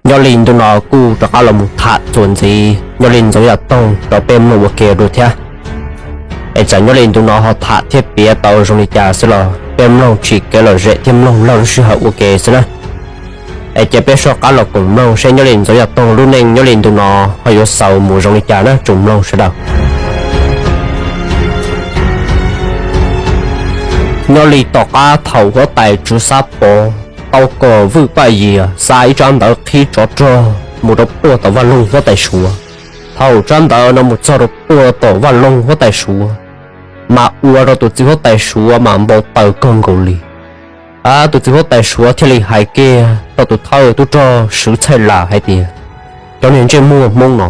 Nyob li ntu no kuj rov qab los mus tham txuas ntxiv nyob li Ntxoov Yaj Toog rau peb mloog ua ke dua thiab. Es txawm nyob li ntu no ho tham thiab piav tau zoo li cas xwb los peb mloog tsim kev lom zem thiab mloog laug lub sij hawm ua ke xwb na. Es cia peb soj qab los koom mloog seb nyob li Ntxoov Yaj Toog lub neej nyob li ntu no ho yuav xaus mus zoo li cas na tsoom mloog sawv daws. Nyob li tom qab thaum huab tais Tswv Xab Pov tau kom Vwj Paj Yias xa ib tsab ntawv qhib tsov rog mus rau puag tom Vaj Loog huab tais Suav. Thaum tsab ntawv no mus txog rau puag tom Vaj Loog huab tais Suav, mas ua rau tus txiv huab tais Suav mas npau taws kawg nkaus li. Tus txiv huab tais Suav thiaj li hais kiag rau tus thawj tub rog Swv Txhais Las hais tias, cov niag ntsej muag Hmoob no,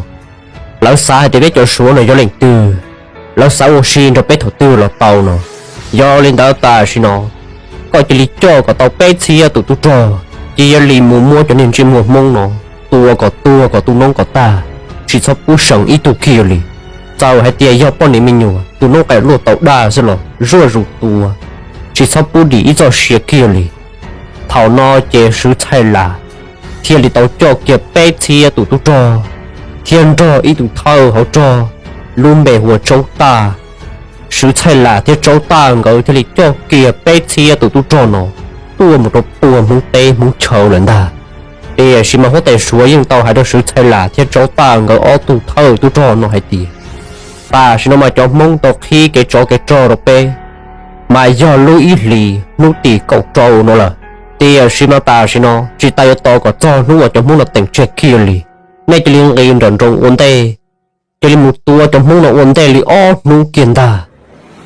lawv xav hais tias peb cov Suav no yog leej twg, lawv xav ua si nrog peb thaum twg los tau no. Yog li ntawd tam sim no koj cia li coj kom tau peb txhiab tus tub rog, cia li mus muab cov niag ntsej muag Hmoob no tua kom tuag kom tu noob kom tag, tsis txhob pub seem ib tug kiag li. Txawm hais tias yog poj niam me nyuam, tu noob qes luaj tau daj xwb los zuaj zus tua, tsis txhob pub dim ib txoj sia kiag li. Thaum no ces Swv Txhais Las thiaj li tau coj kiag peb txhiab tus tub rog thiab nrog ib tug thawj hauv rog lub npe hu ua Tsaub Taj. Swv Txhais Las thiab Tsaub Taj nkawd thiaj li coj kiag peb txhiab tus tub rog no tuaj mus rau puag Hmoob teb Hmoob chaw lawm ntag. Tiam sis mas huab tais Suav yeej tau hais rau Swv Txhais Las thiab Tsaub Taj nkawd ob tug thawj tub rog no hais tias, tam sim no mas cov Hmoob tau qhib kev tsov kev rog rau peb, mas yog lub ib hlis hnub tim kaum rau no lawm. Tiam sis mas tam sim no tsis tas yuav tos kom txog hnub uas cov Hmoob no teem tseg kiag li. Nej cia li nqis nram nroos ua ntej, cia li mus tua cov Hmoob no ua ntej li ob hnub kiag ntag.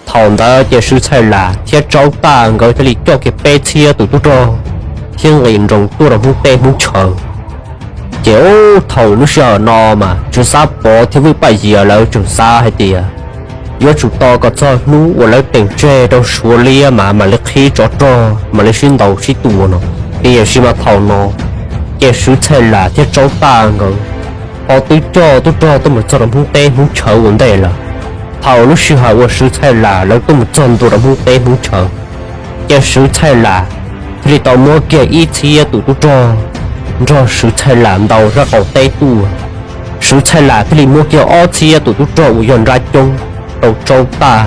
Thaum ntawd ces Swv Txhais Las thiab Tsaub Taj nkawd thiaj li coj kiag peb txhiab tus tub rog thiab nqis nroos tuaj rau Hmoob teb Hmoob chaw. Ces thaum lub sij hawm no mas Tswv Xab Pov thiab Vwj Paj Yias lawv tseem xav hais tias yuav tsum tos kom txog hnub uas lawv teem tseg rau Suav liab mas mam li qhib tsov rog mam li sib ntaus sib tua no. Tiam sis mas thaum no ces Swv Txhais Las thiab Tsaub Taj nkawd ho twb coj tub rog tuaj mus txog rau Hmoob teb Hmoob chaw ua ntej lawm. Thaum lub sij hawm uas Swv Txhais Las lawv tuaj mus txog ntua rau Hmoob teb Hmoob chaw, ces Swv Txhais Las thiaj li tau muab kiag ib txhiab tus tub rog nrog Swv Txhais Las ntaus sab qaum teb tuaj. Swv Txhais Las thiaj li muab kiag ob txhiab tus tub rog uas yog nrab coob rau Tsaub Taj,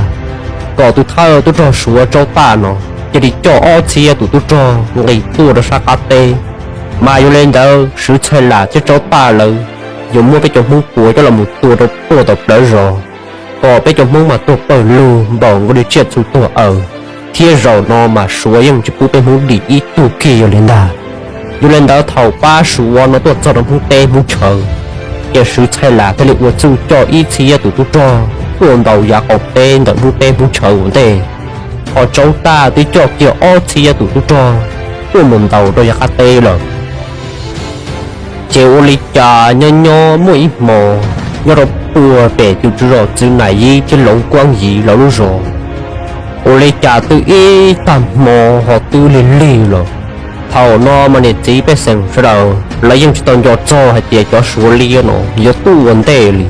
kom tus thawj tub rog Suav Tsaub Taj no cia li coj ob txhiab tus tub rog nqis tuaj rau sab qab teb. Mas yog li ntawd Swv Txhais Las thiab Tsaub Taj lawv yuav muab peb cov Hmoob puav coj los mus tua rau puag tom plawv zos, kom peb cov Hmoob mas tuag pawg lug npaum nkaus li tsiaj txhu tuag aws, thiab zaum no mas Suav yeej tsis pub peb Hmoob dim ib tug kiag li ntag. Yog li ntawd thaum pab Suav no tuaj txog rau Hmoob teb Hmoob chaw, ces Swv Txhais Las thiaj li ua txuj coj ib txhiab tus tub rog tuaj ntaus yav qaum teb ntawm Hmoob teb Hmoob chaw ua ntej, ho Tsaub Taj twb coj kiag ob txhiab tus tub rog tuaj mus ntaus rau yav qab teb lawm. Ces ua li cas nyob nyob muaj ib hmo, nyob rau puag pem tus tswv zos Txwv Nam Yib thiab Loov Kuab Yiv lawv lub zos, ua li cas twb ib tag hmo ho twb lig lig lawm. Thaum no mas niam txiv pej xeem sawv daws lawv yeej tsis tau nco txog hais tias cov Suav liab no yuav tuaj ua ntej li.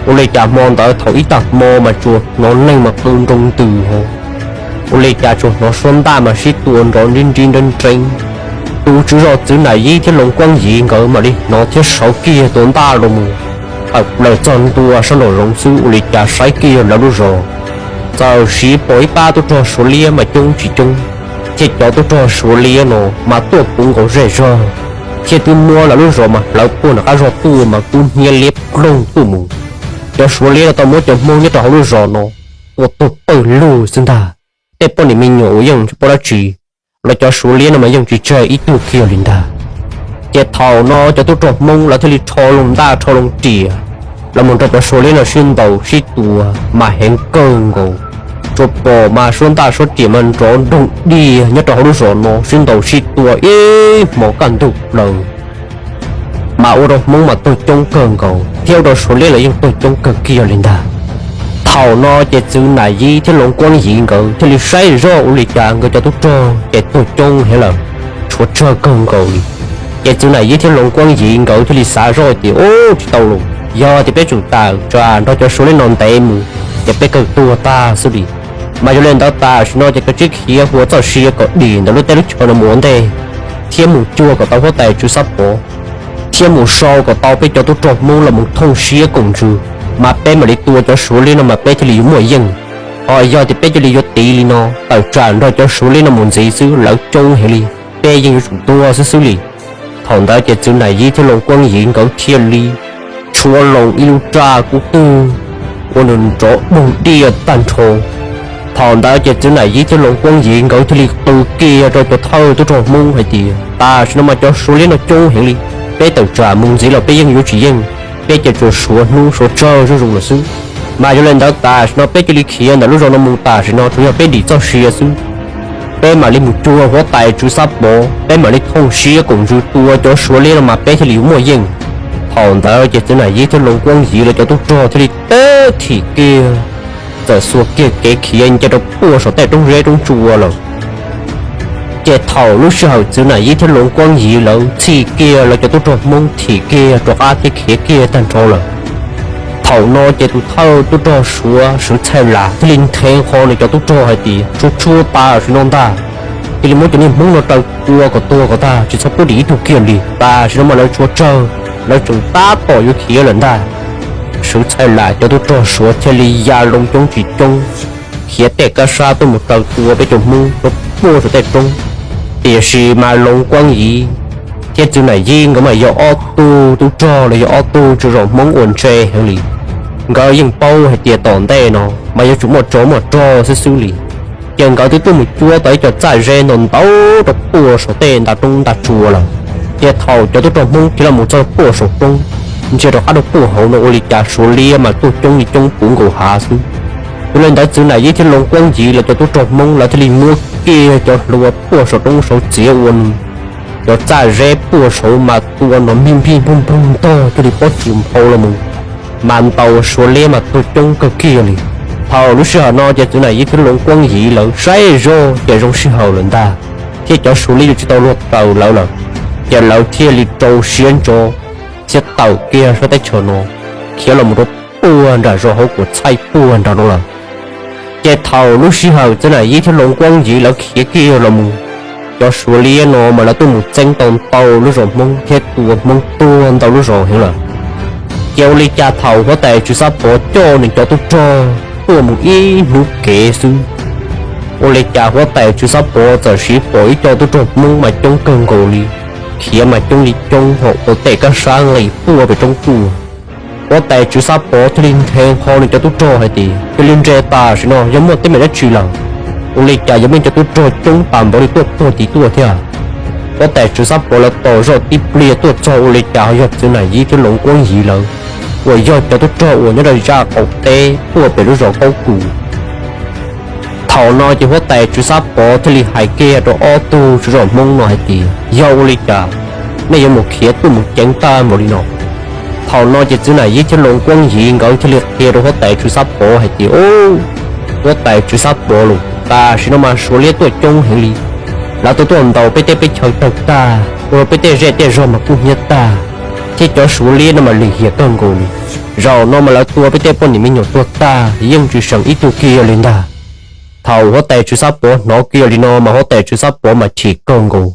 Ua li cas hmo ntawd thaum ib tag hmo mas tsuas hnov neeg mas qw nroo ntws ho, ua li cas tsuas hnov suab ntaj mas sib tua nrov nrib nrib nreeb nreeb. Tus tswv zos Txwv Nam Yib thiab Loov Kuab Yiv nkawd mam li hnov thiab sawv kiag tua ntaj los mus tawm plaws txog ntua sab nraum zoov xwb ua li cas saib kiag lawv lub zos, txawm siv pom ib pab tub rog Suav liab mas coob tsis coob, thiab cov tub rog Suav liab no mas tuaj puv nkaus zej zog, thiab twb muab lawv lub zos mas hlawv puag nram qab zog tuaj mas kub hnyiab liab ploog tuaj mus. Cov Suav liab no tau muab cov Hmoob nyob rau hauv lub zos no tua tuag pawg lug xwb ntag. Tej poj niam me nyuam uas yeej tsis paub dab tsi los cov Suav liab no mas yeej tsis tseg ib tug kiag li ntag. Ces thaum no cov tub rog Hmoob lawv thiaj li rho loo ntaj rho loo riam los mus nrog cov Suav liab no sib ntaus sib tua mas heev kawg nkaus. Tsuas pom mas suab ntaj suab riam mas nrov nroog diaj nyob rau hauv lub zos no sib ntaus sib tua ib hmos kaj ntug plaws, mas ua rau Hmoob mas tuag coob kawg nkaus thiab ua rau Suav liab los yeej tuag coob kawg kiag li ntag. Thaum no ces Txwv Nam Yib thiab Loov Kuab Yiv nkawd thiaj li saib zoj ua li cas nkawd cov tub rog ces tuag coob heev lawm, tshuav tsawg kawg nkaus li. Ces Txwv Nam Yib thiab Loov Kuab Yiv nkawd thiaj li xav zoj tias, ub, tsis tau los, yog tias peb tsum tawm tsam nrog cov Suav liab no ntev mus ces peb kawg tuag tag xwb li. Mas yog li ntawd tam sim no ces kav tsij khiav hu ua txoj sia kom dim ntawm lub teb lub chaw no mus ua ntej, thiab mus cuag kom tau huab tais Tswv Xab Pov, thiab mus sau kom tau peb cov tub rog Hmoob los mus thooj siab koom ntsws, mas peb mam li tua cov Suav liab no mas peb thiaj li yuav muaj yeej. Ho yog tias peb cia li yuav tiv li no, tawm tsam nrog cov Suav liab no mus ntxiv xwb lawv coob heev li, peb yeej yuav tsum tuag xwb xwb li. Thaum ntawd ces Txwv Nam Yib thiab Loos Kuab Yiv nkawd thiaj li tshuab loo ib lub raj kub twg ua nws nrov doog diaj tag nrho. Thaum ntawd ces Txwv Nam Yib thiab Loos Kuab Yiv nkawd thiaj li qw kiag rau cov thawj tub rog Hmoob hais tias, tam sim no mas cov Suav liab no coob heev li, peb tawm tsam mus ntxiv los peb yeej yuav tsis yeej, peb cia tsuas suav hnub suav tsawg zuj zus lawm xwb. Mas yog li ntawd tam sim no peb cia li khiav ntawm lub zos no mus, tam sim no tsuas yog peb dim txoj sia xwb. Peb mam li mus cuag huab tais Tswv Xab Pov, peb mam li thooj siab koom ntsws tua cov Suav liab no mas peb thiaj li yuav muaj yeej. Thaum ntawd ces Txwv Nam Yib thiab Loos Kuab Yiv lawv cov tub rog thiaj li teb thim kiag, txawm xuas kiag kev khiav nce rau puag saum tej roob zeb roob tsua lawm. Ces thaum lub sij hawm Txwv Nam Yib thiab Loos Kuab Yiv lawv txhij kiag lawv cov tub rog Hmoob thim kiag rov qab thiab khiav kiag tag nrho lawm, thaum no ces tus thawj tub rog Suav Swv Txhais Lam thiaj li nthe nqho nws cov tub rog hais tias, tsuag tsuag tam sim no ntag, cia li muab cov niag Hmoob no raws tua kom tuag kom tag, tsis txhob pub dim ib tug kiag li. Tam sim no mas lawv tshuav tsawg, lawv tseem tab tom yuav khiav lawm ntag. Swv Txhais Lam cov tub rog Suav thiaj li ya loo coob tsis coob, khiav tej kab sab tuaj mus raws tua peb cov Hmoob rau puag saum tej roob. Tiam sis mas Loos Kuab Yiv thiab Txwv Nam Yib nkawd mas yog ob tug tub rog los yog ob tug tsav zos Hmoob uas ntse heev li. Nkawd yeej paub hais tias tom ntej no mas yuav tsum muaj tsov muaj rog xwb xwb li. Ces nkawd twb tuaj mus cuab tau ib co txaj zeb ntau ntau rau puag saum tej nta roob nta tsua lawm. Ces thaum cov tub rog Hmoob khiav los mus txog puag saum roob, ntsia rov qab rau puag hauv no ua li cas Suav liab mas tuaj coob li coob puv nkaus hav xwb. Yog li ntawd Txwv Nam Yib thiab Loos Kuab Yiv lawv cov tub rog Hmoob lawv thiaj li muab kiag cov hlua puag saum roob saud txiav ua nws cov txaj zeb puag saud mas tua nrov npig npig npug npug ntog cuag li pob tsuas nphau los mus, mas ntaus Suav liab mas tuag coob kawg kiag li. Thaum lub sij hawm no ces Txwv Nam Yib thiab Loos Kuab Yiv lawv saib zoj ces zoo sij hawm lawm ntag, thiab cov Suav liab yuav tsis tau luag raws lawv lawm. Ces lawv thiaj li rau siab ntso thiab tawm kiag sab teb chaws no, khiav los mus rau puag nram zos hauv kuas txhaij puag nram no lawm. Ces thaum lub sij hawm Txwv Nam Yib thiab Loos Kuab Yiv lawv khiav kiag los mus, cov Suav liab no mas lawv tuaj mus txeeb tau ntau lub zos Hmoob thiab tua Hmoob tuag ntau lub zos heev lawm. Ces ua li cas thaum huab tais Tswv Xab Pov coj nws cov tub rog tuaj mus ib hnub kev xwb, ua li cas huab tais Tswv Xab Pov txawm siv pom ib co tub rog Hmoob mas coob kawg nkaus li, khiav mas coob li coob ho ua tej kab sab nqis puag pem roob tuaj. Huab tais Tswv Xab Pov thiaj li nthe nqho nws cov tub rog hais tias, cia li nres tam sim no, yog muaj teeb meem dab tsi lawm? Ua li cas yuav muaj cov tub rog coob tas npaum li tuaj puag tid tuaj thiab? Huab tais Tswv Xab Pov lawv tos zoj tib pliag tuaj txog ua li cas ho yog Txwv Nam Yib thiab Loos Kuab Yiv lawv uas yog cov tub rog uas nyob rau zaj qaum teb tuaj pem lub zos Kaub Kum. Thaum no ces huab tais Tswv Xab Pov thiaj li hais kiag rau ob tug tsav zos Hmoob no hais tias, yog ua li cas nej yuav mus khiav tuaj mus ceev tag npaum li no? Thaum no ces Txwv Nam Yib thiab Loos Kuab Yiv nkawd thiaj li qhia rau huab tais Tswv Xab Pov hais tias, huab tais Tswv Xab Pov lauj, tam sim no mas Suav liab tuaj coob heev li. Lawv tuaj tuaj ntaus peb teb peb chaw tawg tag, ua rau peb tej zej tej zog mas kub hnyiab tag, thiab cov Suav liab no mas lim hiam kawg nkaus li. Zaum no mas lawv tua peb tej poj niam me nyuam tuag tag, yeej tsis seem ib tug kiag li ntag. Thaum huab tais Tswv Xab Pov hnov kiag li no mas huab tais Tswv Xab Pov mas chim kawg nkaus.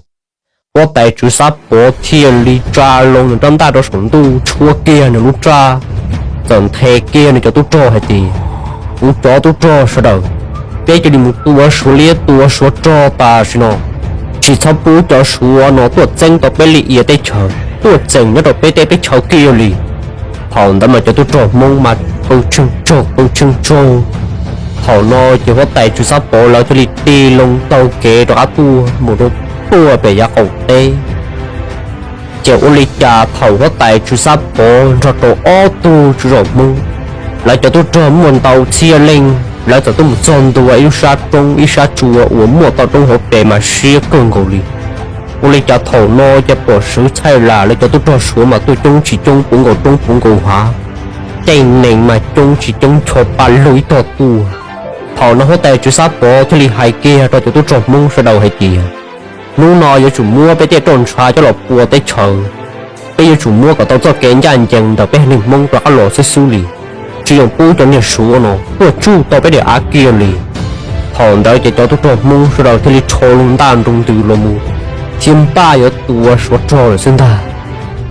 Huab tais Tswv Xab Pov thiaj li tsa loo nws rab ntaj rau saum ntuj tshuab kiag nws lub raj, txawm nthe kiag nws cov tub rog hais tias, kuv cov tub rog sawv daws, peb cia li mus tua Suav liab tua Suav rog tam sim no, tsis txhob pub cov Suav no tuaj txeeb tau peb li ia teb chaws, tuaj txeem nyob rau peb teb peb chaw kiag li. Thaum ntawd mas cov tub rog Hmoob mas qw tsheej tsaug qw tsheej tsaug. Thaum no ces huab tais Tswv Xab Pov lawv thiaj li tig loo taug kev rov qab tuaj mus rau puag pem yav qaum teb. Ces ua li cas thaum huab tais Tswv Xab Pov nrog rau ob tug tsav zos Hmoob, lawv cov tub rog muaj ntau txhiab leej, lawv txawm tuaj mus txog ntua ib lub sab roob ib sab tsua uas muaj toj roob hauv pes mas siab kawg nkaus li. Ua li cas thaum no ces pom Swv Txhais Lam lawv cov tub rog Suav mas tuaj coob tsis coob puv nkaus roob puv nkaus hav, caij nees mas coob tsis coob ncho pa lug ib tog tuaj. Thaum no huab tais Tswv Xab Pov thiaj li hais kiag rau cov tub rog Hmoob sawv daws hais tias, hnub no yuav tsum muab peb tej roj ntsha coj los pua teb chaws. Peb yuav tsum muab kom tau txoj kev ncaj ncees ntawm peb haiv neeg Hmoob rov qab los xwb xwb li, tsis zoo pub cov niag Suav no tuaj tsuj tau peb daim av kiag li. Thaum ntawd ces cov tub rog Hmoob sawv daws thiaj li rho loo ntaj nroo ntws los mus, thiab npaj yuav tua Suav rog lawm xwb ntag.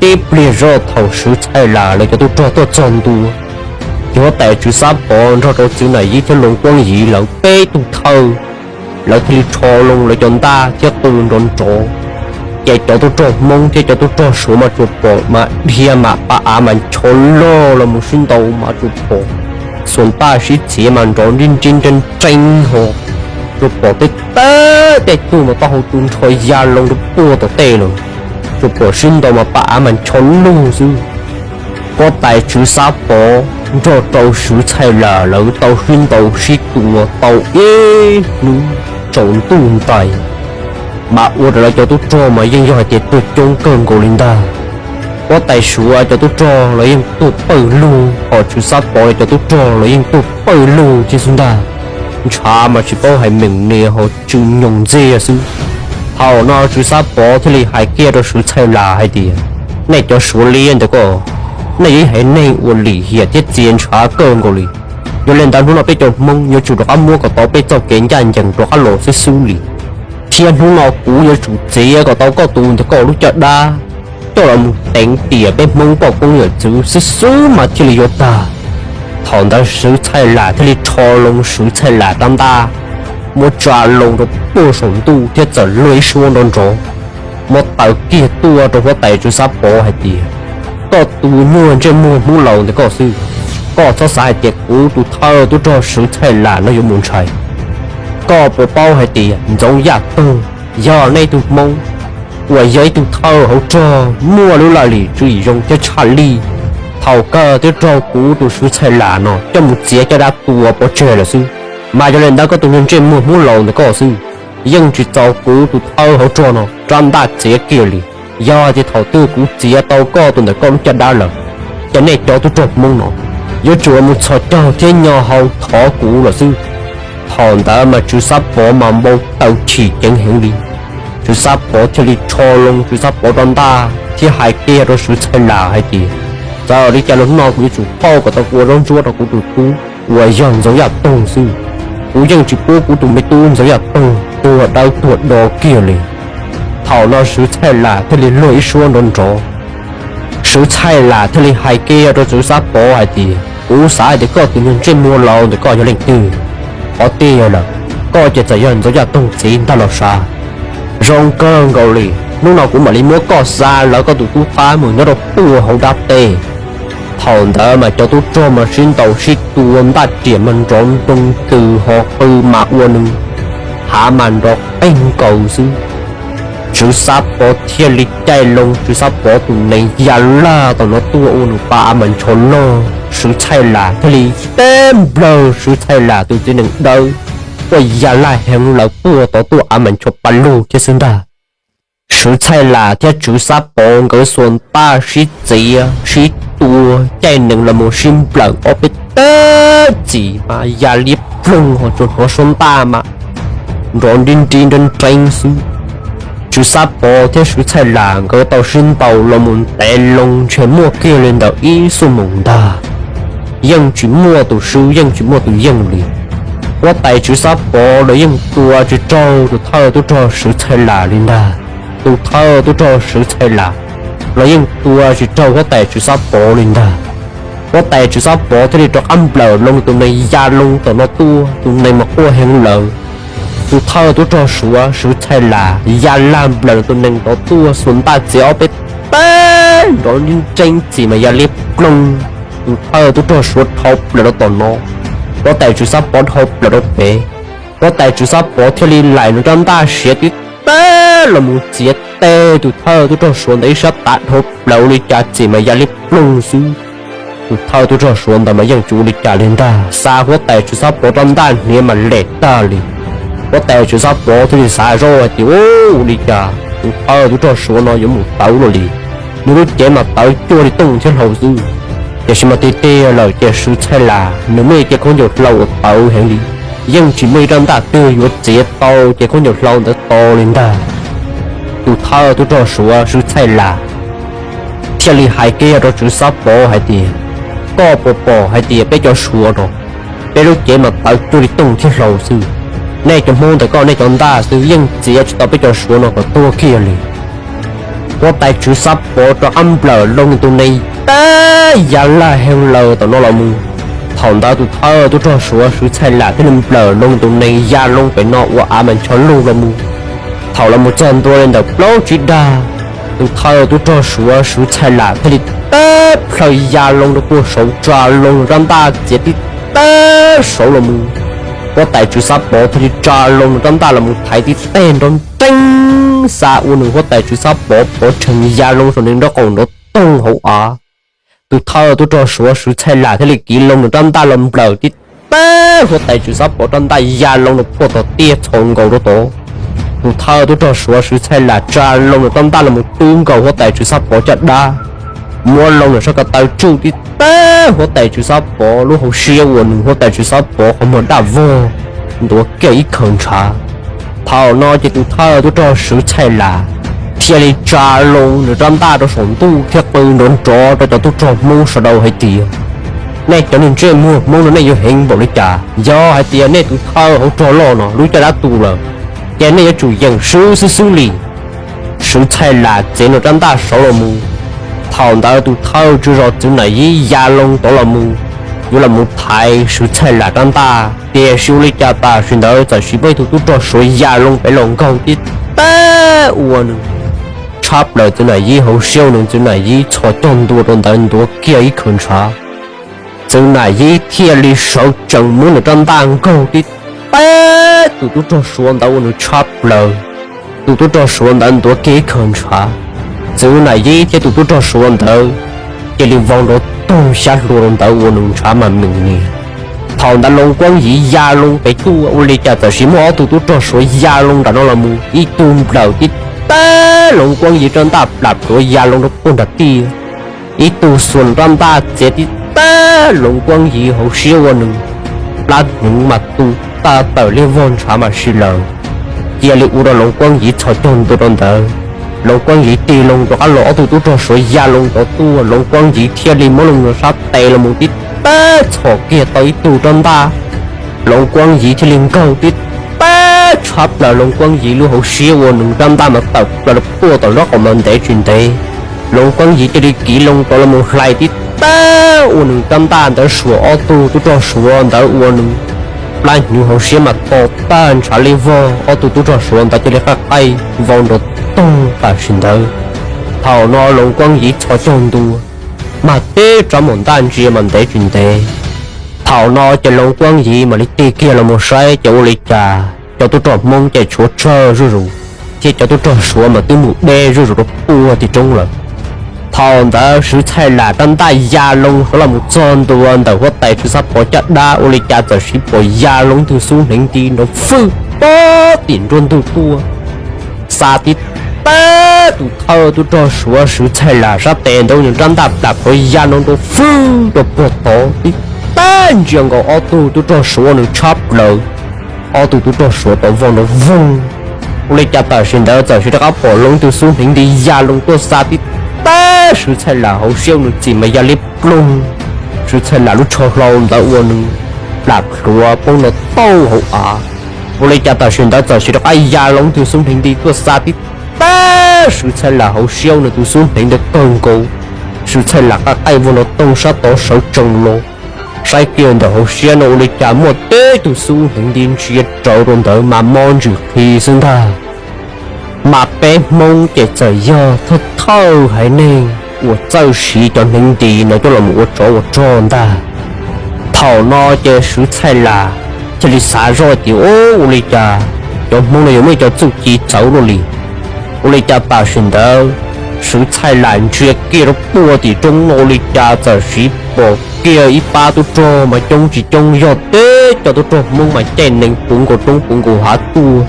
Ib pliag zoj thaum Swv Txhais Las lawv cov tub rog tuaj txog ntua, ces huab tais Tswv Xab Pov nrog rau Txwv Nam Yib thiab Loos Kuab Yiv lawv peb tug thawj, lawv thiaj li rho loo lawv cov ntaj thiab qw nrov nrov. Ces cov tub rog Hmoob thiab cov tub rog Suav mas tsuas pom mas dhia mas pa av mas ncho loj los mus sib ntaus mas tsuas pom xuas ntaj sib txiav mas nrov nrib nrib nreeb nreeb ho, tsuas pom tej teb tej tug mas taub hau tu nrho ya loo rau puag tom tej lawm, tsuas pom sib ntaus mas pa av mas ncho lug xwb. Huab tais Tswv Xab Pov nrog rau Swv Txhais Las lawv tau sib ntaus sib tua tau ib hnub tsaus ntuj ntais, mas ua rau lawv cov tub rog mas yeej yog hais tias tuag coob kawg nkaus li ntag. Huab tais Suav cov tub rog los yeej tuag pawg lug, hos Tswv Xab Pov lawv cov tub rog los yeej tuag pawg lug thiab xwb ntag. Ntshav mas tsis paub hais meem nias ho tsw nyoos ntxiag xwb. Thaum no Tswv Xab Pov thiaj li hais kiag rau Swv Txhais Las hais tias, nej cov Suav liab ntawm ko, nej yog ib haiv neeg uas lim hiam thiab txias ntshav kawg nkaus li. Yog li ntawd hnub no peb cov Hmoob yuav tsum rov qab muab kom tau peb txoj kev ncaj ncees rov qab los xwb xwb li, thiab hnub no kuv yuav tsum txiav kom tau koj tus ntawm ko lub caj dab coj los mus teev tiam peb Hmoob poj koob yawm txwv xwb xwb mas thiaj li yuav tag. Thaum ntawd Swv Txhais Las thiaj li rho loo Swv Txhais Las rab ntaj, muab tsa loo rau puag saum ntuj thiab txawm luag ib suab nrov nrov, muab taw kiag tuaj rau huab tais Tswv Xab Pov hais tias, koj tus nyuag ntsej muag Hmoob laus ntawm koj xwb, koj txhob xav hais tias kuv tus thawj tub rog Swv Txhais Las no yuav mus ntshai. Koj puas paub hais tias Ntxoov Yaj Toog yog nej tug Hmoob uas yog ib tug thawj hauv rog muaj lub laj lim tswv yim zoo thiab tshaj lij, thaum kawg twb raug kuv tus Swv Txhais Las no coj mus txiav caj dab tua pov tseg lawm xwb. Mas yog li ntawd koj tus nyuag ntsej muag Hmoob laus ntawm koj xwb, yeej tsis txaus kuv tus thawj hauv rog no rab ntaj txiav kiag li. Yog tias thaum twg kuv txiav tau koj tus ntawm koj lub caj dab lawm, ces nej cov tub rog Hmoob no yuav tsum mus txhos caug thiab nyo hau thov kuv lawm xwb. Thaum ntawd mas Tswv Xab Pov mas npau taws chim ceev heev li. Tswv Xab Pov thiaj li rho loo Tswv Xab Pov rab ntaj thiab hais kiag rau Swv Txhais Las hais tias, txawm li cas los hnub no kuv yuav tsum pauj kom tau ua zaub ntsuab rau kuv tus tub uas yog Ntxoov Yaj Toog xwb. Kuv yeej tsis pub kuv tus me tub Ntxoov Yaj Toog tuag dawb tuag do kiag li. Thaum no Swv Txhais Las thiaj li luag ib suab nrov nrov. Swv Txhais Las thiaj li hais kiag rau Tswv Xab Pov hais tias, kuv xav hais tias koj tus nyuag ntsej muag laus ntawm koj yog leej twg. Qhov tiag yog lawm, koj ces txawm yog Ntxoov Yaj Toog txiv ntag los sav. Zoo kawg nkaus li, hnub no kuv mam li muab koj xa lawv koj tus tub qab mus nyob rau puag hauv dab teb. Thaum ntawd mas cov tub rog mas sib ntaus sib tua ntaj riam mas nrov ntoo ntws ho qw mas ua nws hav mas nrov qeeg nkaus xwb. Tswv Xab Pov thiaj li caij loo Tswv Xab Pov tus nees ya laj tom no tuaj ua nws pa av mas ncho loj, Swv Txhais Las thiaj li teb nplawg Swv Txhais Las tus txiv nees dawb tuaj ya laj heev lawv puag tod tuaj av mas ncho pa lug thiab xwb ntag. Swv Txhais Las thiab Tswv Xab Pov nkawd xuas ntaj sib txiav sib tua caij nees los mus sib nplawm ob peb teg txim mas ya liab ploog ho tsuas hnov suab ntaj mas nrov nrib nrib nreeb nreeb xwb. Tswv Xab Pov thiab Swv Txhais Las nkawd tau sib ntaus los mus ntev loo ntshe muaj kiag li ntawm ib xuab moos ntag, yeej tsis muaj tus swb yeej tsis muaj tus yeej li. Huab tais Tswv Xab Pov los yeej tua tsis raug tus thawj tub rog Swv Txhais Las li ntag. Tus thawj tub rog Swv Txhais Las los yeej tua tsis raug huab tais Tswv Xab Pov li ntag. Huab tais Tswv Xab Pov thiaj li rov qab nplawm loo tus nees ya loo tom no tuaj, tus nees mas quaj heev lawm. Tus thawj tub rog Suav Swv Txhais Las ya laj nplawm tus nees tod tuaj xuas ntaj txiav ob peb teg nrov nrib nreeb txim mas ya liab ploog. Tus thawj tub rog Suav dhau plaws rau tom no, huab tais Tswv Xab Pov dhau plaws rau pem. Huab tais Tswv Xab Pov thiaj li laim nws rab ntaj siav tib teg los mus txiav teg tus thawj tub rog Suav ntawd ib sab tav dhau plaws ua li cas txim mas ya liab ploog xwb. Tus thawj tub rog Suav ntawd mas yeej tsis ua li cas li ntag, xa huab tais Tswv Xab Pov rab ntaj hniav mas lem tag li. Huab tais Tswv Xab Pov thiaj li xav zoj hais tias, ua li cas tus thawj tub rog Suav no yuav mus tawv luaj li, nws lub cev mas tawv cuaj li tooj thiab hlau xwb. Tiam sis mas tiag tiag lawm ces Swv Txhais Las nws muaj ib cev khaub ncaws hlau uas tawv heev li, yeej tsis muaj ib rab ntaj twg yuav txiav tau cev khaub ncaws hlau ntawd to li ntag. Tus thawj tub rog Suav Swv Txhais Las thiaj li hais kiag rau Tswv Xab Pov hais tias, koj puas pom hais tias peb cov Suav no, peb lub cev mas tawv cuaj li tooj thiab hlau xwb. Nej cov Hmoob ntawm koj nej cov ntaj xwb yeej txiav tsis tau peb cov Suav no kom tuag kiag li. Huab tais Tswv Xab Pov rov qab nplawm Loos tus nees tag ya laj heev lawm tom no los mus. Thaum ntawd tus thawj tub rog Suav Swv Txhais Lam thiaj li nplawm Loos tus nees ya loo pem no ua av mas ncho lug los mus. Thaum los mus txog ntua li ntawm plaub tsib dag, tus thawj tub rog Suav Swv Txhais Lam thiaj li tawb plhaw ya loo rau puag saud tsa Loos rab ntaj txiav tib tawb saud los mus. Huab tais Tswv Xab Pov thiaj li tsa Loos rab ntaj los mus thaiv tib teg nrov nreeb xa ua nws huab tais Tswv Xab Pov pov rhees ya loo saum nws nraub qaum nrov toog hauv av. Tus thawj tub rog Suav Swv Txhais Lam thiaj li kiv Loos nws rab ntaj los nplawm tib tawb huab tais Tswv Xab Pov rab ntaj ya loo rau puag tom tiaj txhos nkaus rau tod. Tus thawj tub rog Suav Swv Txhais Lam tsa Loos nws rab ntaj los mus tub nkaus huab tais Tswv Xab Pov caj dab, muab Loos nws sab ko taw tsuj tib tawb huab tais Tswv Xab Pov lub hauv siab uas nws huab tais Tswv Xab Pov qhov muag daj vog ntuav kiag ib khaws ntshav. Thaum no ces tus thawj tub rog Swv Txhais Lam thiaj li tsa Loos nws rab ntaj rau saum ntuj thiab qw nrov nrov rau cov tub rog Hmoob sawv daws hais tias, nej cov niag ntsej muag Hmoob no nej yuav heev npaum li cas? Yog hais tias nej tus thawj hauv rog loj no lub caj dab tu lawm, ces nej yuav tsum yeem swb xwb xwb li. Swv Txhais Lam txiav nws rab ntaj saud los mus. Thaum ntawd tus thawj tswj zos Txwv Nam Yib ya loo tod los mus, yuav los mus thaiv Swv Txhais Lam rab ntaj, tiam sis ua li cas tam sim ntawd txawm sis muaj ib tug tub rog Suav ya loo pem los nkaug tib tawb ua nws tshab plaws Txwv Nam Yib hauv siab ua nws Txwv Nam Yib txhos caug ntua rau ntawd ntuav kiag ib khaws ntshav. Txwv Nam Yib thiaj li sawv tsees muab nws rab ntaj nkaug tib tawb tus tub rog Suav ntawd ua nws tshab plaws. Tus tub rog Suav ntawd ntuav kiag ib khaws ntshav. Txwv Nam Yib thiab tus tub rog Suav ntawd cia li vau nrov toog xyab hlua rau ntawd ua nws ntshav mas meem nias. Thaum ntawd Loos Kuab Yiv ya loo pem tuaj ua li cas txawm sis muaj ob tug tub rog Suav ya loo nram no los mus, ib tug nplawm tib tawb Loos Kuab Yiv rab ntaj plam plhuav ya loo rau puag nram tiaj. Ib tug xuas rab ntaj txiav tib tawb Loos Kuab Yiv hauv siab ua nws plab hnyuv mas tu tawm liab vog ntshav mas si lawm. Cia li ua rau Loos Kuab Yiv txhos caug ntua rau ntawd. Loos Kuab Yiv tig loo rov qab los ob tug tub rog Suav ya loo tod tuaj, Loos Kuab Yiv thiaj li muab Loos sab tes los mus tib tawb txhos kiag tau ib tug rab ntaj. Loos Kuab Yiv thiaj li nkaug tib tawb tshab plaws Loos Kuab Yiv lub hauv siab ua nws rab ntaj mas tawm plaws rau puag tom zaub qaum mas ntev tsis ntev. Loos Kuab Yiv cia li kiv loo rov los mus hlais tib tawb ua nws rab ntaj ntawd suas ob tug tub rog Suav ntawd ua nws plab hnyuv hauv siab mas to tag ntshav liab vog, ob tug tub rog Suav ntawd cia li qaj qaij vau nrov toog tam sim ntawd. Thaum no Loos Kuab Yiv txhos caug ntua, mag teb rab maum ntaj ntsia mas ntev tsis ntev. Thaum no ces Loos Kuab Yiv mam li tig kiag los mus saib ces ua li cas cov tub rog Hmoob ces tshuav tsawg zuj zus, thiab cov tub rog Suav mas twb mus deb zuj zus rau puag tim roob lawm. Thaum ntawd Swv Txhais Lam rab ntaj ya loo sawv los mus txog ntua ntawm huab tais Tswv Xab Pov caj dab ua li cas txawm sis pom ya loo ib tug xub hneev nti nrov fwj pob tim nruab ntug tuaj, xa tib tawb tus thawj tub rog Suav Swv Txhais Lam sab tes ntawd nws rab ntaj plam plhuav ya nrov nrov fwj rau puag tod tib tawb ntsia nkaus ob tug tub rog Suav nws tshab plaws. Ob tug tub rog Suav tod vau nrov voog. Ua li cas tam sim ntawd txawm sis rov qab pom loo ib tug xub hneev nti ya loo tuaj xa tib tawb Swv Txhais Lam hauv siab ua nws txim mas ya liab ploog. Swv Txhais Lam lub tsho hlau ntawd ua nws plam plhuav poob nrov tauj hauv av. Ua li cas tam sim ntawd txawm sis rov qab ya loo ib tug xub hneev nti tuaj xa tib tawb Swv Txhais Lam hauv siab ua nws tus xub hneev ntawd kawg nkaus. Swv Txhais Lam qaj qaij vau nrov toog sab tod sawv tsees los, saib kiag ntawm hauv siab no ua li cas muaj tib tug xub hneev nti ntsia rawv rau ntawd mas mob ntsws qhi xwb ntag. Mas peb Hmoob ces txawm yog thawj thawj haiv neeg uas txawj siv cov hneev nti no coj los ua tsov ua rog ntag. Thaum no ces Swv Txhais Lam thiaj li xav zoj tias, ua li cas cov Hmoob no yuav muaj ib co txuj ci txawv luaj li. Ua li cas tam sim ntawd Swv Txhais Lam ntsia kiag rau puag tim roob no ua li cas txawm sis pom kiag ib pab tub rog mas coob tsis coob yog teb cov tub rog Hmoob mas caij nees puv nkaus roob puv nkaus hav tuaj.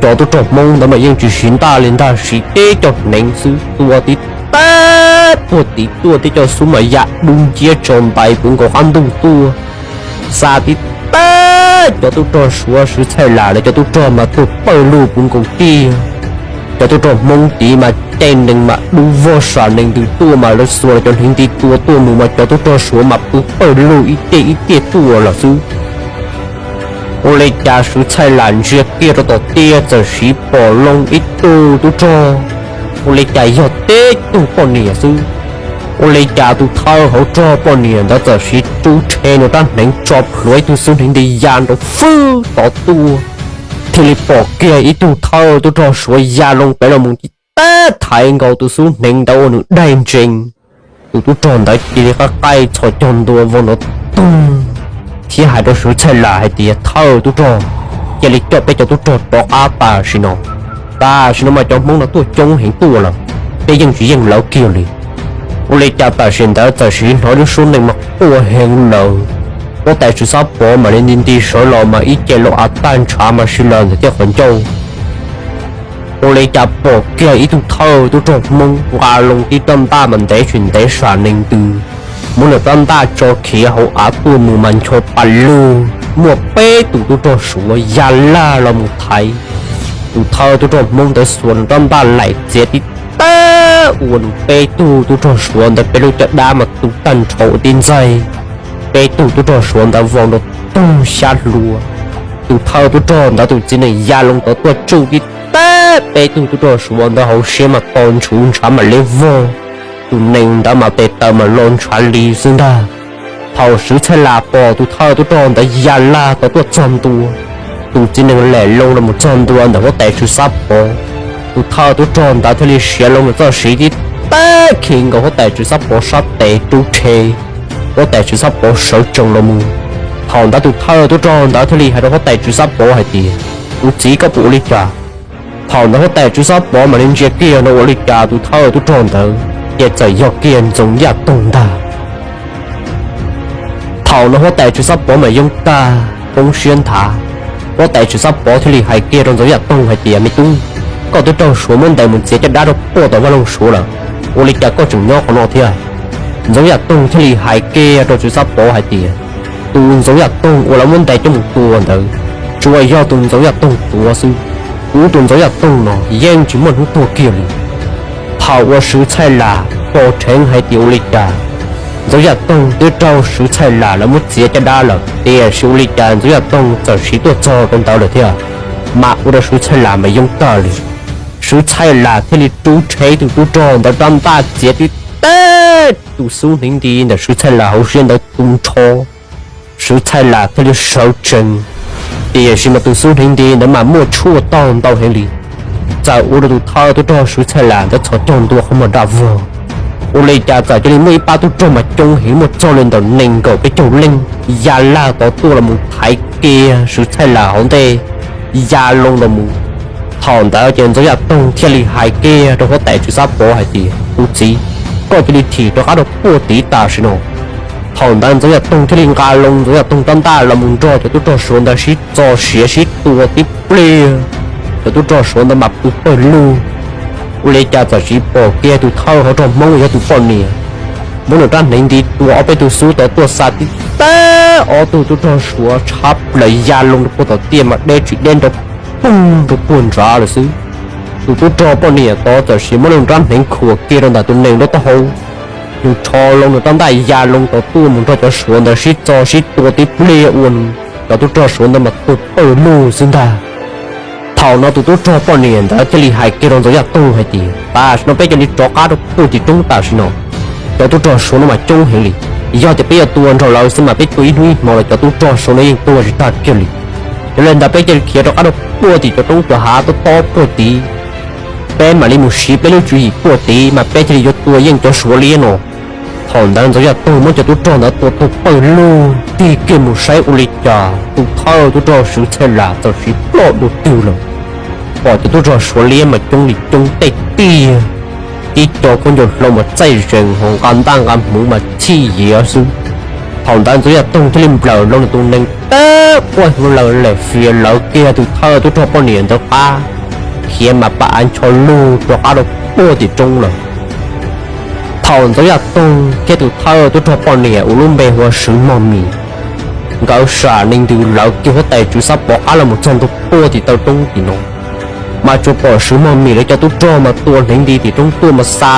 Cov tub rog Hmoob ntawd mas yeej tsis siv ntaj li ntag, siv teb cov hneev xwb tua tib tawb puag tim tuaj, teb cov xub mas ya dub nciab tso ntais puv nkaus qab ntuj tuaj. Xa tib tawb cov tub rog Suav Swv Txhais Lam lawv cov tub rog mas tuag pawg lug puv nkaus tiag. Cov tub rog Hmoob tid mas caij nees mas dub vog sam nees ntws tuaj mas lawv xuas lawv cov hneev nti tua tuaj mus mas cov tub rog Suav mas pw pawg lug ib tiaj ib tiaj tuaj lawm xwb. Ua li cas Swv Txhais Lam ntsia kiag rau tom tiaj txawm sis pom loo ib tug tub rog Ua li cas yog tib tug poj niam xwb. Ua li cas tus thawj hauv rog poj niam ntawd txawm siv rub rhe nws rab hneev tso plhuav ib tug xub hneev nti ya nrov fwb tod tuaj, thiaj li pom kiag ib tug thawj tub rog Suav ya loo pem los mus tib teb thaiv nkaus tus xub hneev ntawd ua nws daig ntsees. Tus tub rog ntawd cia li qab qaij txhos caug ntua vau nrov toog thiab hais rau Suav Txhaj Lam hais tias, Thawj tub rog, cia li coj peb cov tub rog rov qab tam sim no. Tam sim no mas cov Hmoob no tuaj coob heev tuaj lawm, peb yeej tsis yeej lawv kiag li. Ua li cas tam sim ntawd txawm siv hnov lub suab nees mas quaj heev lawm. Huab tais Tswv Xab Pov mam li nti nti sawv los mas ib ce los av tag ntshav mas si lawm ntawm tej qhov ncauj. Ua li cas pom kiag ib tug thawj tub rog Hmoob nqa loo tib rab ntaj mas ntev tsis ntev sam nees ntws, muab nws rab ntaj tso khiav hauv av tuaj mus mas ncho pa lug muaj peb tus tub rog Suav ya laj los mus thaiv. Tus thawj tub rog Hmoob ntawd xuas nws rab ntaj laim txiav tib teb ua nws peb tug tub rog Suav ntawd peb lub caj dab mas tu tag nrho ua tib ntxaig. Peb tug tub rog Suav ntawd vau nrov toog xyab hlua. Tus thawj tub rog ntawd tus txiv nees ya loo tod tuaj tsuj tib teb peb tug tub rog Suav ntawd hauv siab mas to ntshuv ntshav mam li vog. Tus nees ntawd mas tes taw mas lo ntshav li xwb ntag. Thaum Suav Txhaj Lam pom tus thawj tub rog ntawd ya laj tod tuaj txog ntua, tus txiv nees laim loo los mus txog ntua ntawm huab tais Tswv Xab Pov, tus thawj tub rog ntawd thiaj li siav loo nws txoj siv tib teb khi nkaus huab tais Tswv Xab Pov sab tes rub rhe. Huab tais Tswv Xab Pov sawv tsees los mus. Thaum ntawd tus thawj tub rog ntawd thiaj li hais rau huab tais Tswv Xab Pov hais tias, Kuv txiv, koj puas ua li cas? Thaum ntawd huab tais Tswv Xab Pov mam li ntsia kiag no ua li cas tus thawj tub rog ntawd ces txawm yog kiag Ntxoov Yaj Toog ntag. Thaum no huab tais Tswv Xab Pov mas yoob tag poob siab nthav. Huab tais Tswv Xab Pov thiaj li hais kiag rau Ntxoov Yaj Toog hais tias, Me tub, koj tub rog Suav muab ntes mus txiav caj dab rau puag tom vaj loog Suav lawm, ua li cas koj tseem nyob qhov no thiab? Ntxoov Yaj Toog thiaj li hais kiag rau Tswv Xab Pov hais tias, Tus Ntxoov Yaj Toog uas lawv muab ntes coj mus tua ntawd, tsuas yog tus Ntxoov Yaj Toog tuav xwb. Kuv tus Ntxoov Yaj Toog no yeej tsis muaj hnub tuag kiag li. Thaum uas Suav Txhaj Lam pom dheev hais tias ua li cas Ntxoov Yaj Toog twb raug Suav Txhaj Lam lawv muab txiav caj dab lawm, tiam sis ua li cas Ntxoov Yaj Toog txawm siv tuaj txog rau ntawd lawm thiab, mas ua rau Suav Txhaj Lam mas yoob tag li. Suav Txhaj Lam thiaj li rub rhe tus tub rog ntawd rab ntaj txiav tib teb tus xub hneev nti ntawm Suav Txhaj Lam hauv siab ntawd tu nrho. Suav Txhaj Lam thiaj li sawv tsees, tiam sis mas tus xub hneev nti ntawd mas muaj tshuaj tag ntau heev li, txawm ua rau tus thawj tub rog Suav Txhaj Lam ntawd txhos caug ntua qhov muag daj vog. Ua li cas txawm cia li muaj ib pab tub rog mas coob heev muaj txog li ntawm nees nkaum peb caug leej ya laj tod tuaj los mus thaiv kiag Suav Txhaj Lam hauv ntej ya loo los mus. Thaum ntawd ces Ntxoov Yaj Toog thiaj li hais kiag rau huab tais Tswv Xab Pov hais tias, Kuv txiv, koj cia li thim rov qab rau puag tid tam sim no. Thaum ntawd Ntxoov Yaj Toog thiaj li nqa loo Ntxoov Yaj Toog rab ntaj los mus nrog cov tub rog Suav ntawd sib txo siav sib tua tib pliag. Cov tub rog Suav ntawd mas pw pawg lug. Ua li cas txawm siv pom kiag tus thawj hauv rog Hmoob yog tus poj niam muab nws rab hneev nti tua ob peb tug xub tod tuaj xa tib teb ob tug tub rog Suav tshab plaws ya loo rau puag tom tiaj mas deb tsis deb nrov poog rau puag nrad lawm xwb. Tus tub rog poj niam tod txawm siv muab nws rab hneev khuam kiag rau ntawm tus nees nraub taub hau, nws rho loo nws rab ntaj ya loo tod tuaj mus nrog cov Suav ntawd sib txo sib tua tib pliag ua nws cov tub rog Suav ntawd mas tuag pawg lug xwb ntag. Thaum no tus tub rog poj niam ntawd thiaj li hais kiag rau Ntxoov Yaj Toog hais tias, Tam sim no peb cia li rov qab rau puag tim roob tam sim no. Cov tub rog Suav no mas coob heev li, yog tias peb yuav tua nrog lawv xwb mas peb tua ib hnub ib hmo los cov tub rog Suav no yeej tuag tsis tag kiag li. Yog li ntawd peb cia li khiav rov qab rau puag tim cov roob cov hav tob tob puag tid, peb mam li mus siv peb lub tswv yim puag tid mas peb thiaj li yuav tua yeej cov Suav liab no. Thaum ntawd Ntxoov Yaj Toog muab cov tub rog ntawd tua tuag pawg lug tig kiag mus saib ua li cas tus thawj tub rog Suav Txhaj Lam txawm siv ploj dua twg lawm. Pom cov tub rog Suav liab mas coob li coob tej tiag, tib co khaub ncaws hlau mas txaij zees ho nqa ntaj nqa hmuv mas txhij yiav xwb. Thaum ntawd Ntxoov Yaj Toog thiaj li nplawm loo nws tus nees tawb quaj hwv lawm lem fias lawv kiag tus thawj tub rog poj niam ntawd qab, khiav mas pam av ncho lug rov qab rau puag tim roob lawm. Thaum Ntxoov Yaj Toog thiab tus thawj tub rog poj niam uas lub npe hu ua Swv Mog Mis, nkawd sam nees ntws lawv kiag huab tais Tswv Xab Pov qab los mus txog ntua puag tim taw roob tim no, mas tsuas pom Swv Mog Mis lawv cov tub rog mas tua hneev nti tim roob tuaj mas xa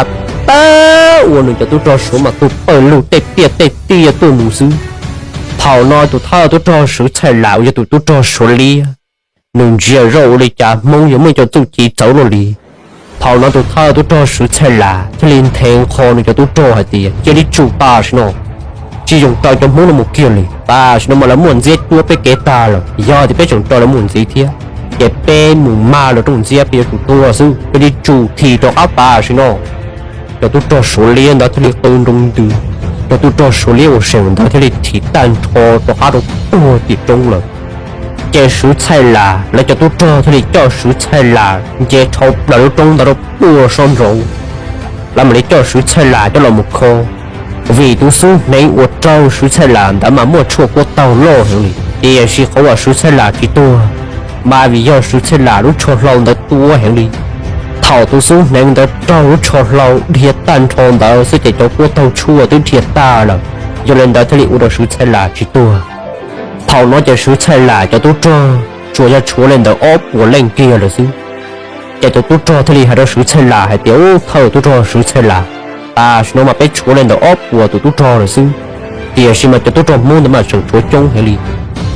tawb ua nws cov tub rog Suav mas tuag pawg lug tej tiaj tej tiaj tuaj mus xwb. Thaum no tus thawj tub rog Swv Txhaj Lam uas yog tus tub rog Suav liab, nws ntsia zoj ua li cas Hmoob yuav muaj cov txuj ci txawv luaj li. Thaum no tus thawj tub rog Swv Txhaj Las thiaj li nthe qho nws cov tub rog hais tias, cia li tsum tam sim no, tsis yoog raws cov Hmoob no mus kiag li. Tam sim no mas lawv muaj ntxiab cuab peb kev tag lawm, yog tias peb tseem raws lawv mus ntxiv thiab ces peb mus mag lawv rooj ntxiab peb yuav tsum tuag xwb. Cia li tsum thim rov qab tam sim no. Cov tub rog Suav liab ntawd thiaj li qw nroo ntws, cov tub rog Suav liab uas seem ntawd thiaj li thim tag nrho rov qab rau puag tim roob lawm. Ces Swv Txhaj Las lawv cov tub rog thiaj li coj Swv Txhaj Las nce dhau plaws lub roob ntawd rau puag sab nraud. Lawv mam li coj Swv Txhaj Las coj los mus kho, vim tus xub hneev uas raug Swv Txhaj Las ntawd mas muaj tshuaj kuab taug loj heev li, tiam sis qhov uas Swv Txhaj Las tsis tuag mas vim yog Swv Txhaj Las lub tsho hlau ntawd tua heev li. Thaum tus xub hneev ntawd raug lub tsho hlau dhia tag nrho ntawd xwb ces cov kuab taug tshuaj twb dhia tag lawm, yog li ntawd thiaj li ua rau Swv Txhaj Las tsis tuag. Thaum no ces Swv Txhaj Las cov tub rog tsuas yog tshuav li ntawd ob puas leej kiag lawm xwb. Ces cov tub rog thiaj li hais rau Swv Txhaj Las hais tias, Ub, thawj tub rog Swv Txhaj Las, tam sim no mas peb tshuav li ntawd ob puas tus tub rog lawm xwb, tiam sis mas cov tub rog Hmoob ntawd mas tseem tshuav coob heev li.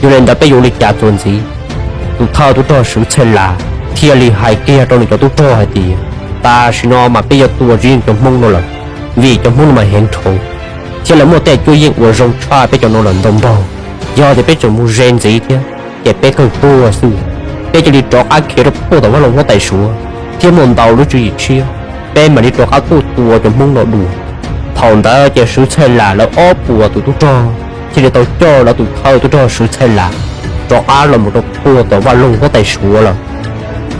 Yog li ntawd peb yuav ua li cas txuas ntxiv? Tus thawj tub rog Swv Txhaj Las thiaj li hais kiag rau nws cov tub rog hais tias, Tam sim no mas peb yuav tua tsis yeej cov Hmoob no lawm, vim cov Hmoob no mas heev dhau, thiab lawv muaj tej cuab yeej uas zoo tshaj peb cov no lawm ntau npaug. Yog tias peb tseem mus ze ntxiv thiab ces peb kawg tuag xwb. Peb cia li rov qab khiav rau puag tom vaj loog huab tais Suav, thiab muaj ntau lub tswv yim tshiab, peb mam li rov qab tuaj tua cov Hmoob no dua. Thaum ntawd ces Swv Txhaj Las lawv ob puas tus tub rog thiaj li tau coj lawv tus thawj tub rog Swv Txhaj Las rov qab los mus rau puag tom vaj loog huab tais Suav lawm.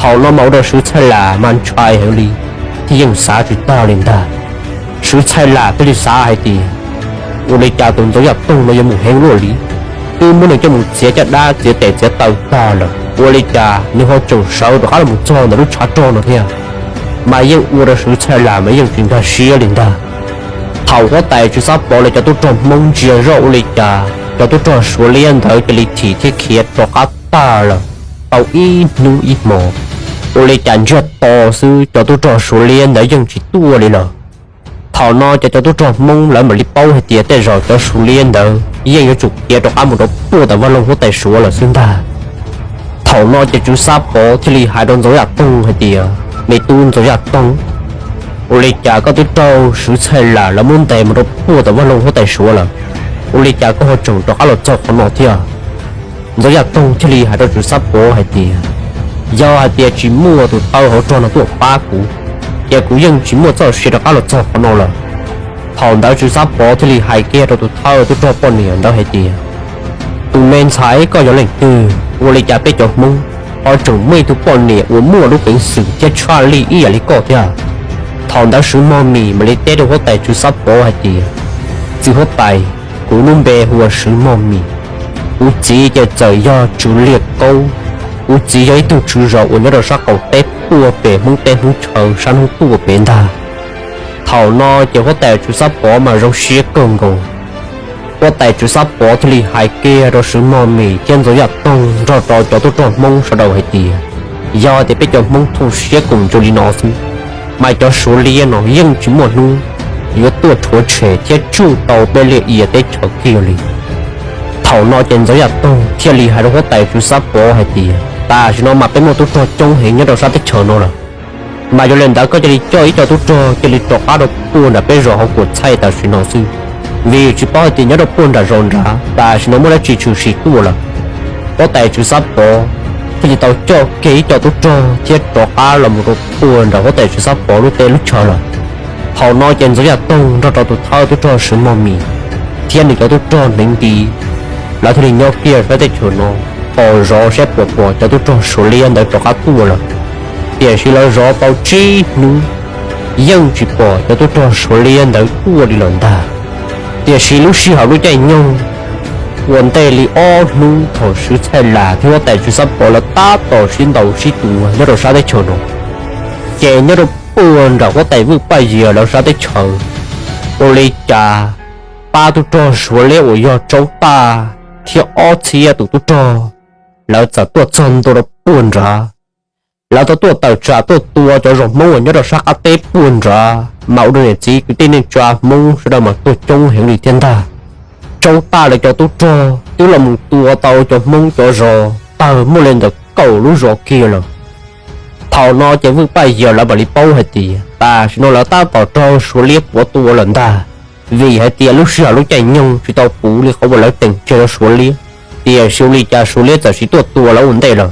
Thaum no mas ua rau Swv Txhaj Las mas ntshai heev li, thiab yeej xav tsis tag li ntag. Swv Txhaj Las thiaj li xav hais tias, Ua li cas tus Ntxoov Yaj Toog no yuav mus heev luaj li? Twb muab nws coj mus txiav caj dab txiav tes txiav taw tag lawm, ua li cas nws ho tseem sawv rov qab los txog ntawm lub tshav rog no thiab? Mas yeej ua rau Swv Txhaj Las mas yeej tsis nkag siab li ntag. Thaum huab tais Tswv Xab Pov lawv cov tub rog Hmoob ntsia zoj ua li cas cov tub rog Suav liab ntawd cia li thim thiab khiav rov qab tag lawm tau ib hnub ib hmo. Ua li cas ntsiag to xwb cov tub rog Suav liab ntawd yeej tsis tuaj li lawm. Thaum no ces cov tub rog Hmoob lawv mam li paub hais tias tej zaum cov Suav liab ntawd yeej yuav tsum khiav rov qab mus rau puag tom vaj loog huab tais Suav lawm xwb ntag. Thaum no ces Tswv Xab Pov thiaj li hais rau Ntxoov Yaj Toog hais tias, Me tub Ntxoov Yaj Toog, ua li cas koj twb raug Swv Txhaj Las lawv muab ntes mus rau puag tom vaj loog huab tais Suav lawm, ua li cas koj ho tseem rov qab los txog qhov no thiab? Ntxoov Yaj Toog thiaj li hais rau Tswv Xab Pov hais tias, Yog hais tias tsis muaj tus thawj hauv rog no tuaj pab kuv, ces kuv yeej tsis muaj txoj sia rov qab los txog qhov no lawm. Thaum ntawd Tswv Xab Pov thiaj li hais kiag rau tus thawj tub rog poj niam ntawd hais tias, Tus me ntxhais, koj yog leej twg? Ua li cas peb cov Hmoob ho tseem muaj ib tug poj niam uas muaj lub peev xwm thiab tshaj lij ib yam li koj thiab? Thaum ntawd Swv Mog Mis mam li teb rau huab tais Tswv Xab Pov hais tias, Txiv huab tais, kuv lub npe hu ua Swv Mog Mis. Kuv txiv ces txawm yog Tswv Liaj Kaub. Kuv txiv yog ib tug tswv zos uas nyob rau sab qaum teb puag pem Hmoob teb Hmoob chaw sab hnub tuaj pem ntag. Thaum no ces huab tais Tswv Xab Pov mas zoo siab kawg nkaus. Huab tais Tswv Xab Pov thiaj li hais kiag rau Swv Mog Mis thiab Ntxoov Yaj Toog nrog rau cov tub rog Hmoob sawv daws hais tias, Yog tias peb cov Hmoob thooj siab koom ntsws li no xwb, mas cov Suav liab no yeej tsis muaj hnub yuav tuaj rhuav tshem thiab tsuj tau peb Liaj Ia teb chaws kiag li. Thaum no ces Ntxoov Yaj Toog thiaj li hais rau huab tais Tswv Xab Pov hais tias, Tam sim no mas peb muaj tub rog coob heev nyob rau sab teb chaws no lawm, mas yog li ntawd koj cia li coj ib co tub rog cia li rov qab rau puag nram peb zos hauv Kuam Txhaij tam sim no xwb, vim tsis paub hais tias nyob rau puag nram zos nrad tam sim no muaj dab tsi tshwm sim tuaj lawm. Huab tais Tswv Xab Pov thiaj li tau coj kiag ib co tub rog thiab rov qab los mus rau puag nram huab tais Tswv Xab Pov lub teb lub chaw lawm. Thaum no ces Ntxoov Yaj Toog nrog rau tus thawj tub rog Swv Mog Mis thiab nws cov tub rog hneev nti, lawv thiaj li nyob kiag sab teb chaws no tos zov saib puas pom cov tub rog Suav liab ntawd rov qab tuaj lawm. Tiam sis lawv zov tau tsib hnub yeej tsis pom cov tub rog Suav liab ntawd tuaj li lawm ntag. Tiam sis lub sij hawm lub caij nyoog ua ntej li ob hnub thaum Swv Txhaj Las thiab huab tais Tswv Xab Pov lawv tab tom sib ntaus sib tua nyob rau sab teb chaws no, ces nyob rau puag nram huab tais Vwj Paj Yias lawv sab teb chaws, ua li cas pab tub rog Suav liab uas yog Tsaub Taj thiab ob txhiab tus tub rog, lawv txawm tuaj txog ntua rau puag nrad. Lawv tau tuaj tawm tsam tuaj tua cov zos Hmoob uas nyob rau sab qab teb puag nrad, mas ua rau niam txiv kwv tij neej tsa Hmoob sawv daws mas tuag coob heev li thiab ntag. Tsaub Taj lawv cov tub rog twb los mus tua tau cov Hmoob cov zos tawg muaj li ntawm kaum lub zos kiag lawm. Thaum no ces Vwj Paj Yias lawv mam li paub hais tias tam sim no lawv tab tom raug Suav liab puav tua lawm ntag, vim hais tias lub sij hawm lub caij nyoog tsis tau puv li qhov uas lawv teem tseg rau Suav liab, tiam sis ua li cas Suav liab txawm sim tuaj tua lawv ua ntej lawm.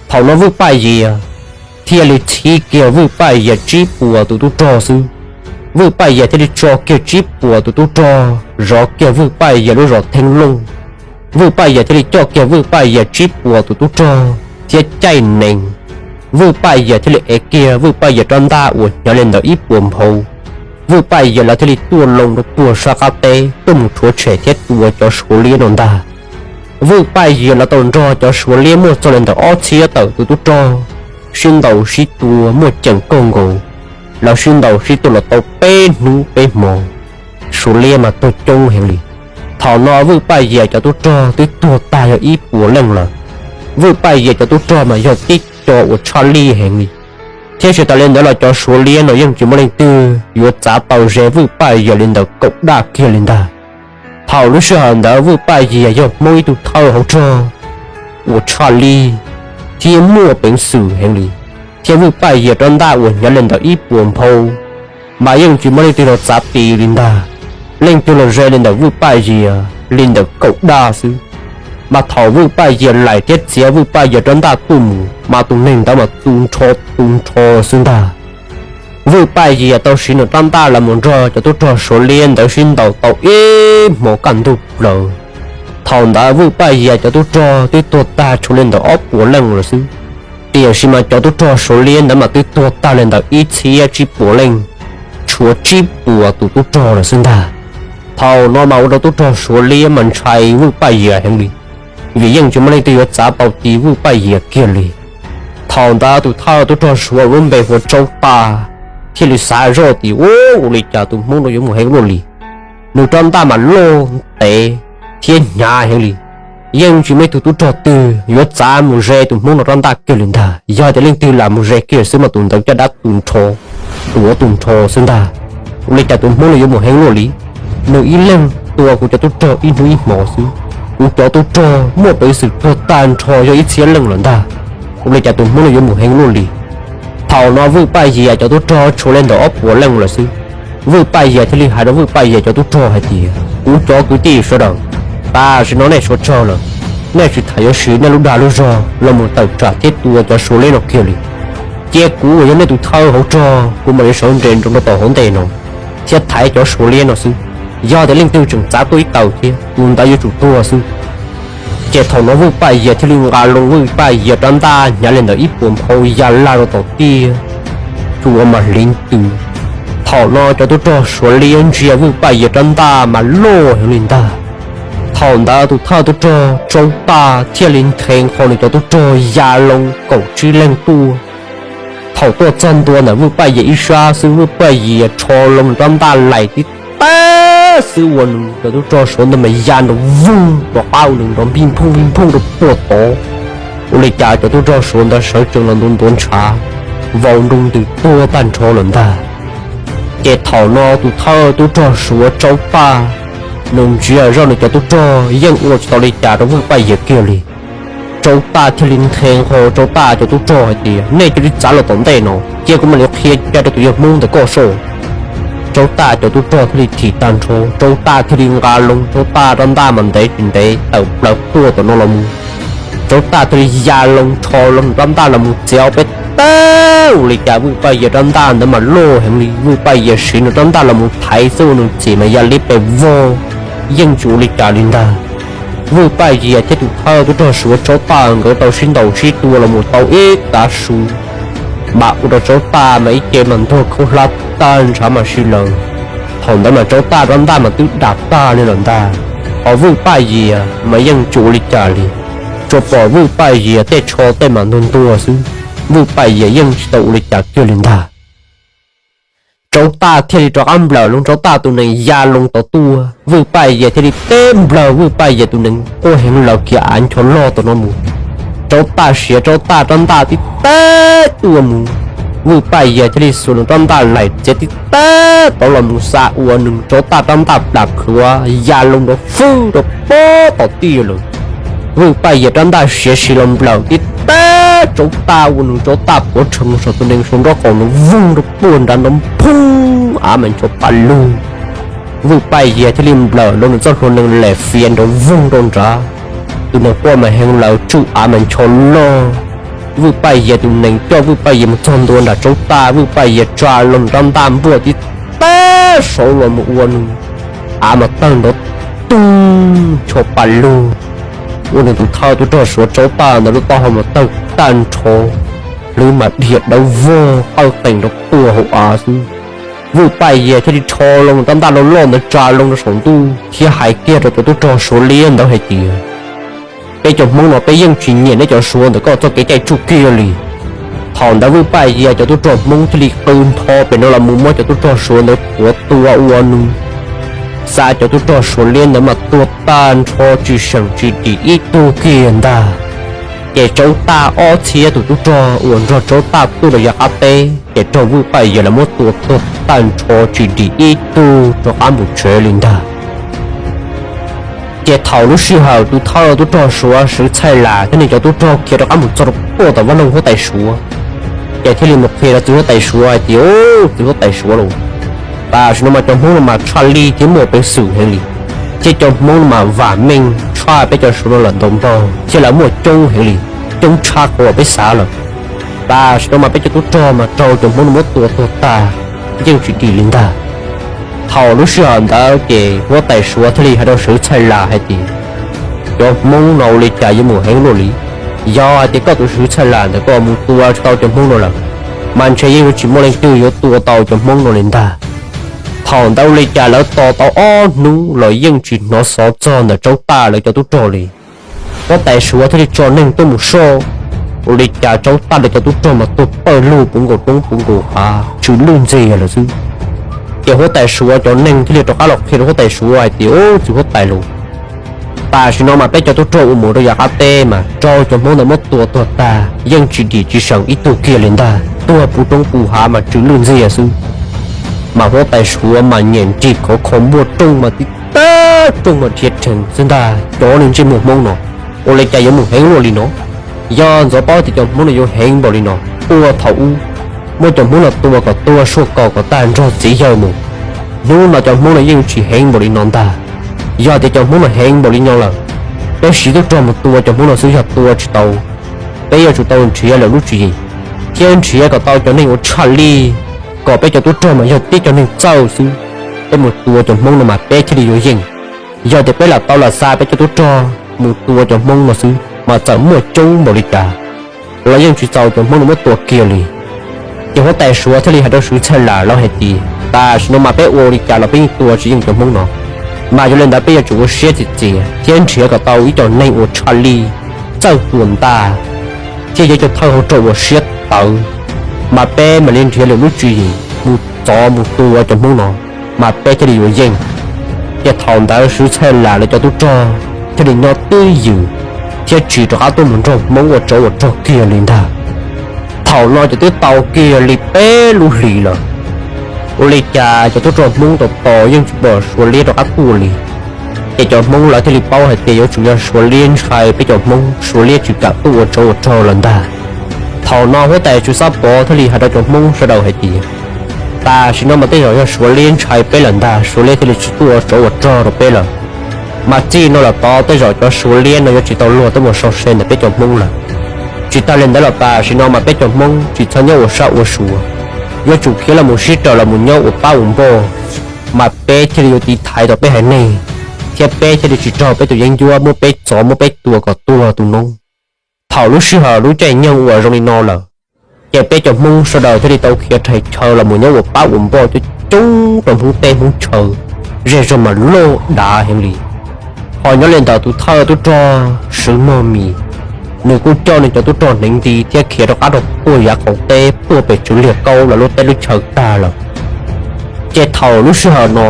Thaum no Vwj Paj Yias thiaj li txhiv kiag Vwj Paj Yias tsib puas tus tub rog xwb. Vwj Paj Yias thiaj li tso kiag tsib puas tus tub rog zov kiag Vwj Paj Yias lub zos Theej Looj. Vwj Paj Yias thiaj li coj kiag Vwj Paj Yias tsib puas tus tub rog thiab caij nees. Vwj Paj Yias thiaj li ev kiag Vwj Paj Yias rab ntaj uas hnyav li ntawm ib puas nphau. Vwj Paj Yias lawv thiaj li tuaj loo rau puag sab qab teb tuaj mus rhuav tshem thiab tua cov Suav liab no ntag. Vwj Paj Yias lawv tau nrog cov Suav liab muaj txog li ntawm ob txhiab tawm tus tub rog sib ntaus sib tua muaj ceem kawg nkaus. Lawv sib ntaus sib tua los tau peb hnub peb hmo, Suav liab mas tuag coob heev li. Thaum no Vwj Paj Yias cov tub rog twb tuag tag yog ib puas leej lawm. Vwj Paj Yias cov tub rog mas yog tib co uas tshaj lij heev li, thiab tsis tas li ntawd los cov Suav liab no yeej tsis muaj leej twg yuav txav tau ze Vwj Paj Yias li ntawm kaum daj kiag li ntag. Thaum lub sij hawm ntawd Vwj Paj Yias yog Hmoob ib tug thawj hauv rog uas tshaj lij thiab muaj peev xwm heev li, thiab Vwj Paj Yias rab ntaj uas hnyav li ntawm ib puas nphau mas yeej tsis muaj leej twg los txav ti li ntag. Leej twg los ze li ntawm Vwj Paj Yias li ntawm kaum daj xwb. Mas thaum Vwj Paj Yias laim thiab txiav Vwj Paj Yias rab ntaj tuaj mus mas tus neeg ntawd mas tu nrho tu nrho xwb ntag. Vwj Paj Yias tau siv nws rab ntaj los mus nrog cov tub rog Suav liab ntawd sib ntaus tau ib hmo kaj ntug plaws. Thaum ntawd Vwj Paj Yias cov tub rog twb tuag tag tshuav li ntawm ob puas leej lawm xwb, tiam sis mas cov tub rog Suav liab ntawd mas twb tuag tag li ntawm ib txhiab tsib puas leej, tshuav tsib puas tus tub rog lawm xwb ntag. Thaum no mas ua rau tub rog Suav liab mas ntshai Vwj Paj Yias heev li, vim yeej tsis muaj leej twg yuav txav tau ti Vwj Paj Yias kiag li. Thaum ntawd tus thawj tub rog Suav lub npe hu ua Tsaub Taj thiaj li xav zoj tias, Ua li cas tus Hmoob no yuav mus heev luaj li? Nws rab ntaj mas loj ntev thiab hnyav heev li, yeej tsis muaj ib tug tub rog twg yuav txav mus ze tus Hmoob no rab ntaj kiag li ntag. Yog tias leej twg lam mus ze kiag xwb mas tus ntawd caj dab tu nrho, tuav tu nrho xwb ntag. Ua li cas tus Hmoob no yuav mus heev luaj li? Nws ib leeg tua kuv cov tub rog ib hnub ib hmo xwb, kuv cov tub rog muaj peev xwm tuag tag nrho yog ib txhiab leej lawm ntag. Ua li cas tus Hmoob no yuav mus heev luaj li? Thaum no Vwj Paj Yias cov tub rog tshuav li ntawm ob puas leej lawm xwb. Vwj Paj Yias thiaj li hais rau Vwj Paj Yias cov tub rog hais tias, Kuv cov kwv tij sawv daws, tam sim no nej sawv tsaug lawm, nej tsis tham yuav siv nej lub dag lub zog los mus tawm tsam thiab tua cov Suav liab no kiag li. Cia kuv uas yog nej tus thawj hauv rog, kuv mam li sawv nres nroos rau tom hauv ntej no thiab thaiv cov Suav liab no xwb. Yog tias leej twg tseem txav tuaj ib taws thiab, tus ntawd yuav tsum tuag xwb. Ces thaum no Vwj Paj Yias thiaj li nqa loo Vwj Paj Yias rab ntaj hnyav li ntawm ib puas nphau ya laj rau tom tiaj, tsuas mas hliv tw. Thaum no cov tub rog Suav liab ntsia Vwj Paj Yias rab ntaj mas loj heev li ntag. Thaum ntawd tus thawj tub rog Tsaub Taj thiaj li nthe nqho nws cov tub rog ya loo kaum tsib leeg tuaj. Thaum tuaj txog ntua ntawm Vwj Paj Yias ib sab xwb, Vwj Paj Yias rho loo rab ntaj laim tib tag xwb ua nws cov tub rog Suav ntawd mas ya nrov vwg rov qab ua nws nrov npij nphooj npij nphooj rau puag tod. Ua li cas cov tub rog Suav ntawd sawv tsees los ntuav ntuav ntshav, vau nroo ntws tuag tag nrho lawm ntag. Ces thaum no tus thawj tub rog Suav Tsaub Taj, nws ntsia zoj nws cov tub rog yeej ua tsis tau li cas rau Vwj Paj Yias kiag li. Tsaub Taj thiaj li nthe nqho Tsaub Taj cov tub rog hais tias, Nej cia li txav los tom ntej no, cia kuv mam li qhia cai rau tus yawg Hmoob ntawm koj soj. Tsaub Taj cov tub rog thiaj li thim tag nrho, Tsaub Taj thiaj li nqa loo Tsaub Taj rab ntaj mas ntev tsis ntev tawm plaws tuaj tom no los mus. Tsaub Taj thiaj li ya loo rho loo rab ntaj los mus txiav ob peb tag, ua li cas Vwj Paj Yias rab ntaj ntawd mas loj heev li, Vwj Paj Yias siv nws rab ntaj los mus thaiv xwb ua nws txim mas ya liab pes vog, yeej tsis ua li cas li ntag. Vwj Paj Yias thiab tus thawj tub rog Suav Tsaub Taj nkawd tau sib ntaus sib tua los mus tau ib tav su, mas ua rau Tsaub Taj mas ib ce mas ntuag khaub hlab tag ntshav mas si lawm. Thaum ntawd mas Tsaub Taj rab ntaj mas twb dam tag li lawm ntag, ho Vwj Paj Yias mas yeej tsis ua li cas li, tsuas pom Vwj Paj Yias tej tsho tej mas ntuag ntuag xwb, Vwj Paj Yias yeej tsis tau ua li cas kiag li ntag. Tsaub Taj thiaj li rov qab nplawm loo Tsaub Taj tus nees ya loo tod tuaj, Vwj Paj Yias thiaj li teb nplawg Vwj Paj Yias tus nees quaj heev lawm kiag av ncho loj tom no mus. Tsaub Taj siav Tsaub Taj rab ntaj tib tag tuaj mus, Vwj Paj Yias thiaj li xuas nws rab ntaj laim txiav tib tag tod los mus xa ua nws Tsaub Taj rab ntaj plam plhuav ya loo nrov fwj rau pob tom tij lawm. Vwj Paj Yias rab ntaj siav si los nplawm tib tag Tsaub Taj ua nws tsaub taj puav rhees saum tus nees saum nraub qaum nws voog rau puag nrad nrov phoob, av mas ncho paj lug. Vwj Paj Yias thiaj li nplawm rau nws txoj hlua nees lam fiav nrov voog rau nrad. Tus nees quaj mas heev lawm, tsuj av mas ncho loj. Vwj Paj Yias tus nees coj Vwj Paj Yias mus txog ntua nram Tsaub Taj, Vwj Paj Yias tsa loo rab ntaj npuaj tib tag saud los mus ua nws, av mas tawg nrov tug ncho paj lug, ua nws tus thawj tub rog Suav Tsaub Taj ntawd lub taub hau mas tawg tag nrho, hlwb mas dhia dawb vog qawj qees rau puag hauv av xwb. Vwj Paj Yias thiaj li rho loo rab ntaj loj loj ntawd tsa loo rau saum ntuj thiab hais kiag rau cov tub rog Suav liab ntawd hais tias, peb cov Hmoob no peb yeej tsis nyiam nej cov Suav ntawm koj txoj kev cai tsuj kiag li. Thaum ntawd Vwj Paj Yias cov tub rog Hmoob thiaj li qw nrho pem no los mus muab cov tub rog Suav ntawd puav tua ua nws, xa cov tub rog Suav liab ntawd mas tua tag nrho tsis seem tsis dim ib tug kiag ntag. Ces Tsaub Taj ob txhiab tus tub rog uas nrog Tsaub Taj tuaj rau yav qab teb ces raug Vwj Paj Yias lawv muab tua tuag tag nrho tsis dim ib tug rov qab mus tsev li ntag. Ces thaum lub sij hawm tus thawj tub rog Suav Swv Txhaj Las thiab nws cov tub rog khiav rov qab mus txog rau puag tom vaj loog huab tais Suav, ces thiaj li mus qhia rau txiv huab tais Suav hais tias, txiv huab tais Suav lauj, tam sim no mas cov Hmoob no mas tshaj lij thiab muaj peev xwm heev li, thiab cov Hmoob no mas vam meej tshaj peb cov Suav no lawm ntau npaug thiab lawv muaj coob heev li, coob tshaj qhov uas peb xav lawm. Tam sim no mas peb cov tub rog mas raug cov Hmoob no muab tua tuag tag, yeej tsis dim li ntag. Thaum lub sij hawm ntawd ces huab tais Suav thiaj li hais rau Swv Txhaj Las hais tias, cov Hmoob no ua li cas yuav mus heev luaj li? Yog hais tias koj tus Swv Txhaj Las ntawd koj mus tua tsis tau cov Hmoob no lawm, mas ntshe yeej yuav tsis muaj leej twg yuav tua tau cov Hmoob no li ntag. Thaum ntawd ua li cas lawv tos tau ob hnub los yeej tsis hnov xov txog ntawm Tsaub Taj lawv cov tub rog li. Huab tais Suav thiaj li tso neeg tuaj mus soj, ua li cas Tsaub Taj lawv cov tub rog mas tuag pawg lug puv nkaus roob puv nkaus hav tsw lwj ntxiag lawm xwb. Ces huab tais Suav cov neeg thiaj li rov qab los qhia rau huab tais Suav hais tias, ub, txiv huab tais lauj, tam sim no mas peb cov tub rog uas mus rau yav qab teb mas raug cov Hmoob ntawd muab tua tuag tag, yeej tsis dim tsis seem ib tug kiag li ntag, tuag puv roob puv hav mas tsw lwj ntxiag xwb. Mas huab tais Suav mas nyiam nrig khov kho npuaj rooj mas tib tag rooj mas dhia rhees xwb ntag, cov niag ntsej muag Hmoob no ua li cas yuav mus heev luaj li no? Yog ntxov paub tias cov Hmoob no yuav heev npaum li no, puag thaum ub muab cov Hmoob no tua kom tuag suaj kaus kom tag nrog txiv yawg mus, hnub no cov Hmoob no yeej tsis heev npaum li no ntag. Yog tias cov Hmoob no heev npaum li no lawm, peb siv tub rog mus tua cov Hmoob no xwb yog tua tsis tau. Peb yuav tsum tau nrhiav lwm lub tswv yim, thiab nrhiav kom tau cov neeg uas tshaj lij, kom peb cov tub rog mas yog tib cov neeg txawj xwb, peb mus tua cov Hmoob no mas peb thiaj li yuav yeej. Yog tias peb lam tau lam xa peb cov tub rog mus tua cov Hmoob no xwb mas txawm muaj coob npaum li cas los yeej tsis txaus cov Hmoob no muab tua kiag li. Ces huab tais Suav thiaj li hais rau Swv Txhaj Las lawv hais tias, tam sim no mas peb ua li cas los peb yeej tua tsis yeej cov Hmoob no, mas yog li ntawd peb yuav tsum ua siab txias txias thiab nrhiav kom tau ib co neeg uas tshaj lij, txawj tua ntaj, thiab yog cov thawj hauv rog uas siab tawv, mas peb mam li nrhiav lwm lub tswv yim mus txov mus tua cov Hmoob no, mas peb thiaj li yuav yeej. Ces thaum ntawd Swv Txhaj Las lawv cov tub rog thiaj li nyob twj ywm thiab tsis rov qab tuaj mus nrog Hmoob ua tsov ua rog kiag li ntag. Thaum no ces twb tau kiag li peb lub hlis lawm, ua li cas cov tub rog Hmoob tos tos yeej tsis pom Suav liab rov qab tuaj li. Ces cov Hmoob lawv thiaj li paub hais tias yuav tsum yog Suav liab ntshai peb cov Hmoob, Suav liab tsis kam tuaj ua tsov ua rog lawm ntag. Thaum no huab tais Tswv Xab Pov thiaj li hais rau cov Hmoob sawv daws hais tias, tam sim no mas tej zaum yog Suav liab ntshai peb lawm ntag, Suav liab thiaj li tsis tuaj ua tsov ua rog rau peb lawm. Mas txij no los tod tej zaum cov Suav liab no yuav tsis tau luag tuaj mus sau se ntawm peb cov Hmoob lawm. Tsis tas li ntawd los tam sim no mas peb cov Hmoob tsis txhob nyob ua sab ua sua, yuav tsum khiav los mus sib raws los mus nyob ua pab ua npoj, mas peb thiaj li yuav tiv thaiv tau peb haiv neeg, thiab peb thiaj li tsis raug peb tus yeeb ncuab muab peb txov muab peb tua kom tuag tu noob. Thaum lub sij hawm lub caij nyoog uas zoo li no lawm, ces peb cov Hmoob sawv daws thiaj li tau khiav rhais chaw los mus nyob ua pab ua npoj coob coob rau Hmoob teb Hmoob chaw, zej zog mas loj dav heev li. Ho nyob li ntawm tus thawj tub rog Swv Mog Mis, nws kuj coj nws cov tub rog hneev nti thiab khiav rov qab rau puag yav qaum teb puag pem Tswv Liag Kaub lawv lub teb lub chaw tag lawm. Ces thaum lub sij hawm no,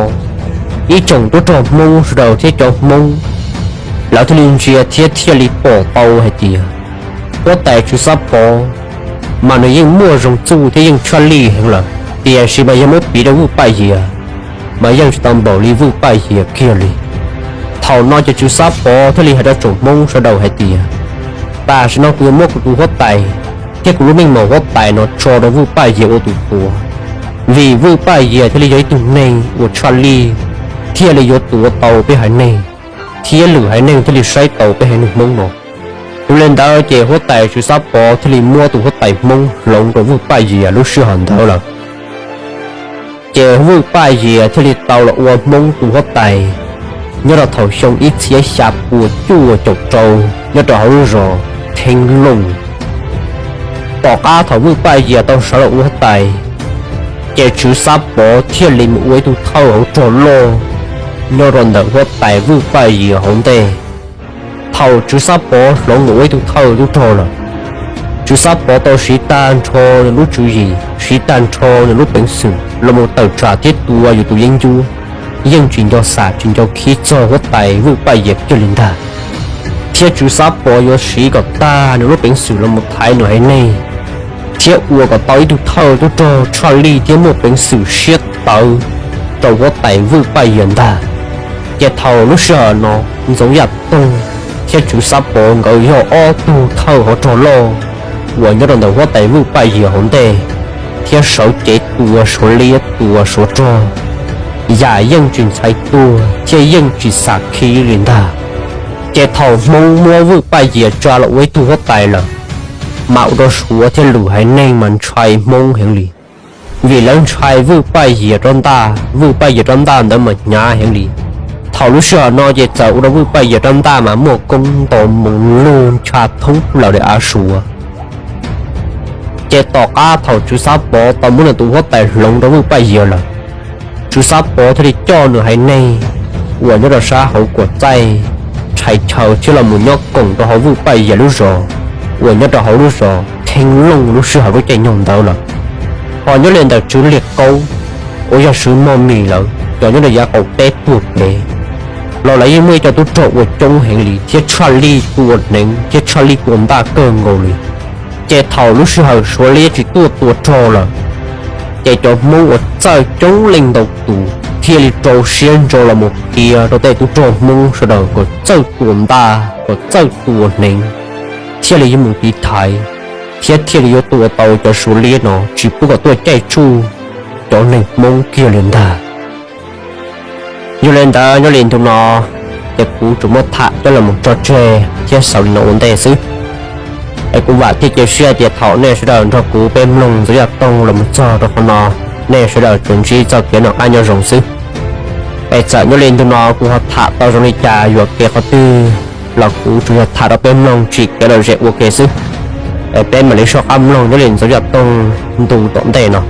ib tsoom tub rog Hmoob sawv daws thiab cov Hmoob, lawv thiaj li ntsia thiab thiaj li pom tau hais tias huab tais Tswv Xab Pov mas nws yeej muaj zoo txuj thiab yeej tshaj lij heev lawm, tiam sis mas yog muab piv rau Vwj Paj Yias mas yeej tsis tau npaum li Vwj Paj Yias kiag li. Thaum no ces Tswv Xab Pov thiaj li hais rau tsoom Hmoob sawv daws hais tias, tam sim no kuv yuav muab kuv tus huab tais thiab kuv lub meej mom huab tais no tso rau Vwj Paj Yias ua tus tuav, vim Vwj Paj Yias thiaj li yog ib tug neeg uas tshaj lij thiaj li yuav tuav tau peb haiv neeg thiab lwm haiv neeg thiaj li saib tau peb haiv neeg Hmoob no. Yog li ntawd ces huab tais Tswv Xab Pov thiaj li muab tus huab tais Hmoob hloov rau Vwj Paj Yias lub sij hawm ntawd lawm. Ces Vwj Paj Yias thiaj li tau los ua Hmoob tus huab tais nyob rau thaum xyoo ib txhiab xya pua cuaj caum rau nyob rau hauv lub zos Theeb Looj. Tom qab thaum Vwj Paj Yias tau sawv los ua huab tais, ces Tswv Xab Pov thiaj li mus ua ib tug thawj hauv rog loj nyob rau ntawm huab tais Vwj Paj Yias hauv ntej. Thaum Tswv Xab Pov hloov mus ua ib tug thawj tub rog lawm, Tswv Xab Pov tau siv tag nrho nws lub tswv yim, siv tag nrho nws lub peev xwm los mus tawm tsam thiab tua yus tus yeeb ncuab, yeej tsis nco xam tsis nco khib txog huab tais Vwj Paj Yias kiag li ntag. Thiab Tswv Xab Pov yuav siv kom tag nws lub peev xwm los mus thaiv nws haiv neeg, thiab ua kom tau ib tug thawj tub rog tshaj lij thiab muaj peev xwm siab tawv rau huab tais Vwj Paj Yias ntag. Ces thaum lub sij hawm no, Ntxoov Yaj Toog thiab Tswv Xab Pov nkawd yog ob tug thawj hauv rog loj uas nyob rau ntawm huab tais Vwj Paj Yias hauv ntej, thiab sawv cev tua Suav liab tua Suav rog, yam yeej tsis ntxhais tuag thiab yeej tsis xam khib li ntag. Ces thaum Hmoob muab Vwj Paj Yias tsa los ua ib tug huab tais lawm, mas ua rau Suav thiab lwm haiv neeg mas ntshai Hmoob heev li, vim lawv ntshai Vwj Paj Yias rab ntaj. Vwj Paj Yias rab ntaj ntawd mas hnyav heev li. Thaum lub sij hawm no ces txawm ua rau Vwj Paj Yias rab ntaj mas muaj koob nto mus lug ncha thoob plaws daim av Suav. Ces tom qab thaum Tswv Xab Pov tau muab nws tus huab tais hloov rau Vwj Paj Yias lawm, Tswv Xab Pov thiaj li coj nws haiv neeg uas nyob rau sab hauv Kuam Txaij tshais chaw thiab los mus nyob koom rau hauv Vwj Paj Yias lub zos uas nyob rau hauv lub zos Theeb Looj lub sij hawm lub caij nyoog ntawd lawm. Ho nyob li ntawm Tswv Liaj Kaub uas yog Swv Mog Mis lawv cov nyob rau yav qaum teb tuaj pem los lawv yeej muaj ib co tub rog ua coob heev li thiab tshaj lij tua hneev thiab tshaj lij tua ntaj kawg nkaus li. Ces thaum lub sij hawm Suav liab tsis tuaj tua rog lawm, ces cov Hmoob uas txawj coob leej ntau tus thiaj li rau siab ntso los mus qhia rau tej tub rog Hmoob sawv daws kom txawj tua ntaj kom txawj tua hneev, thiaj li yuav mus tiv thaiv, thiab thiaj li yuav tua tau cov Suav liab no tsis pub kom tuaj caij tsuj cov neeg Hmoob kiag li ntag. Yog li ntawd nyob li ntu no, ces kuv tsuas muab tham coj los mus tso tseg thiab xaus li no ua ntej xwb. Es kuv vam thiab cia siab tias thaum nej sawv daws nrog kuv peb mloog Ntxoov Yaj Toog los mus txog rau qhov no, nej sawv daws tsuas ntsib txoj kev noj qab nyob zoo xwb. Es txawm nyob li ntu no kuv ho tham tau zoo li cas yuam kev qhov twg los kuv tsuas yog tham rau peb mloog tsim kev lom zem ua ke xwb. Es peb mam li soj qab mloog nyob li Ntxoov Yaj Toog ntu tom ntej no.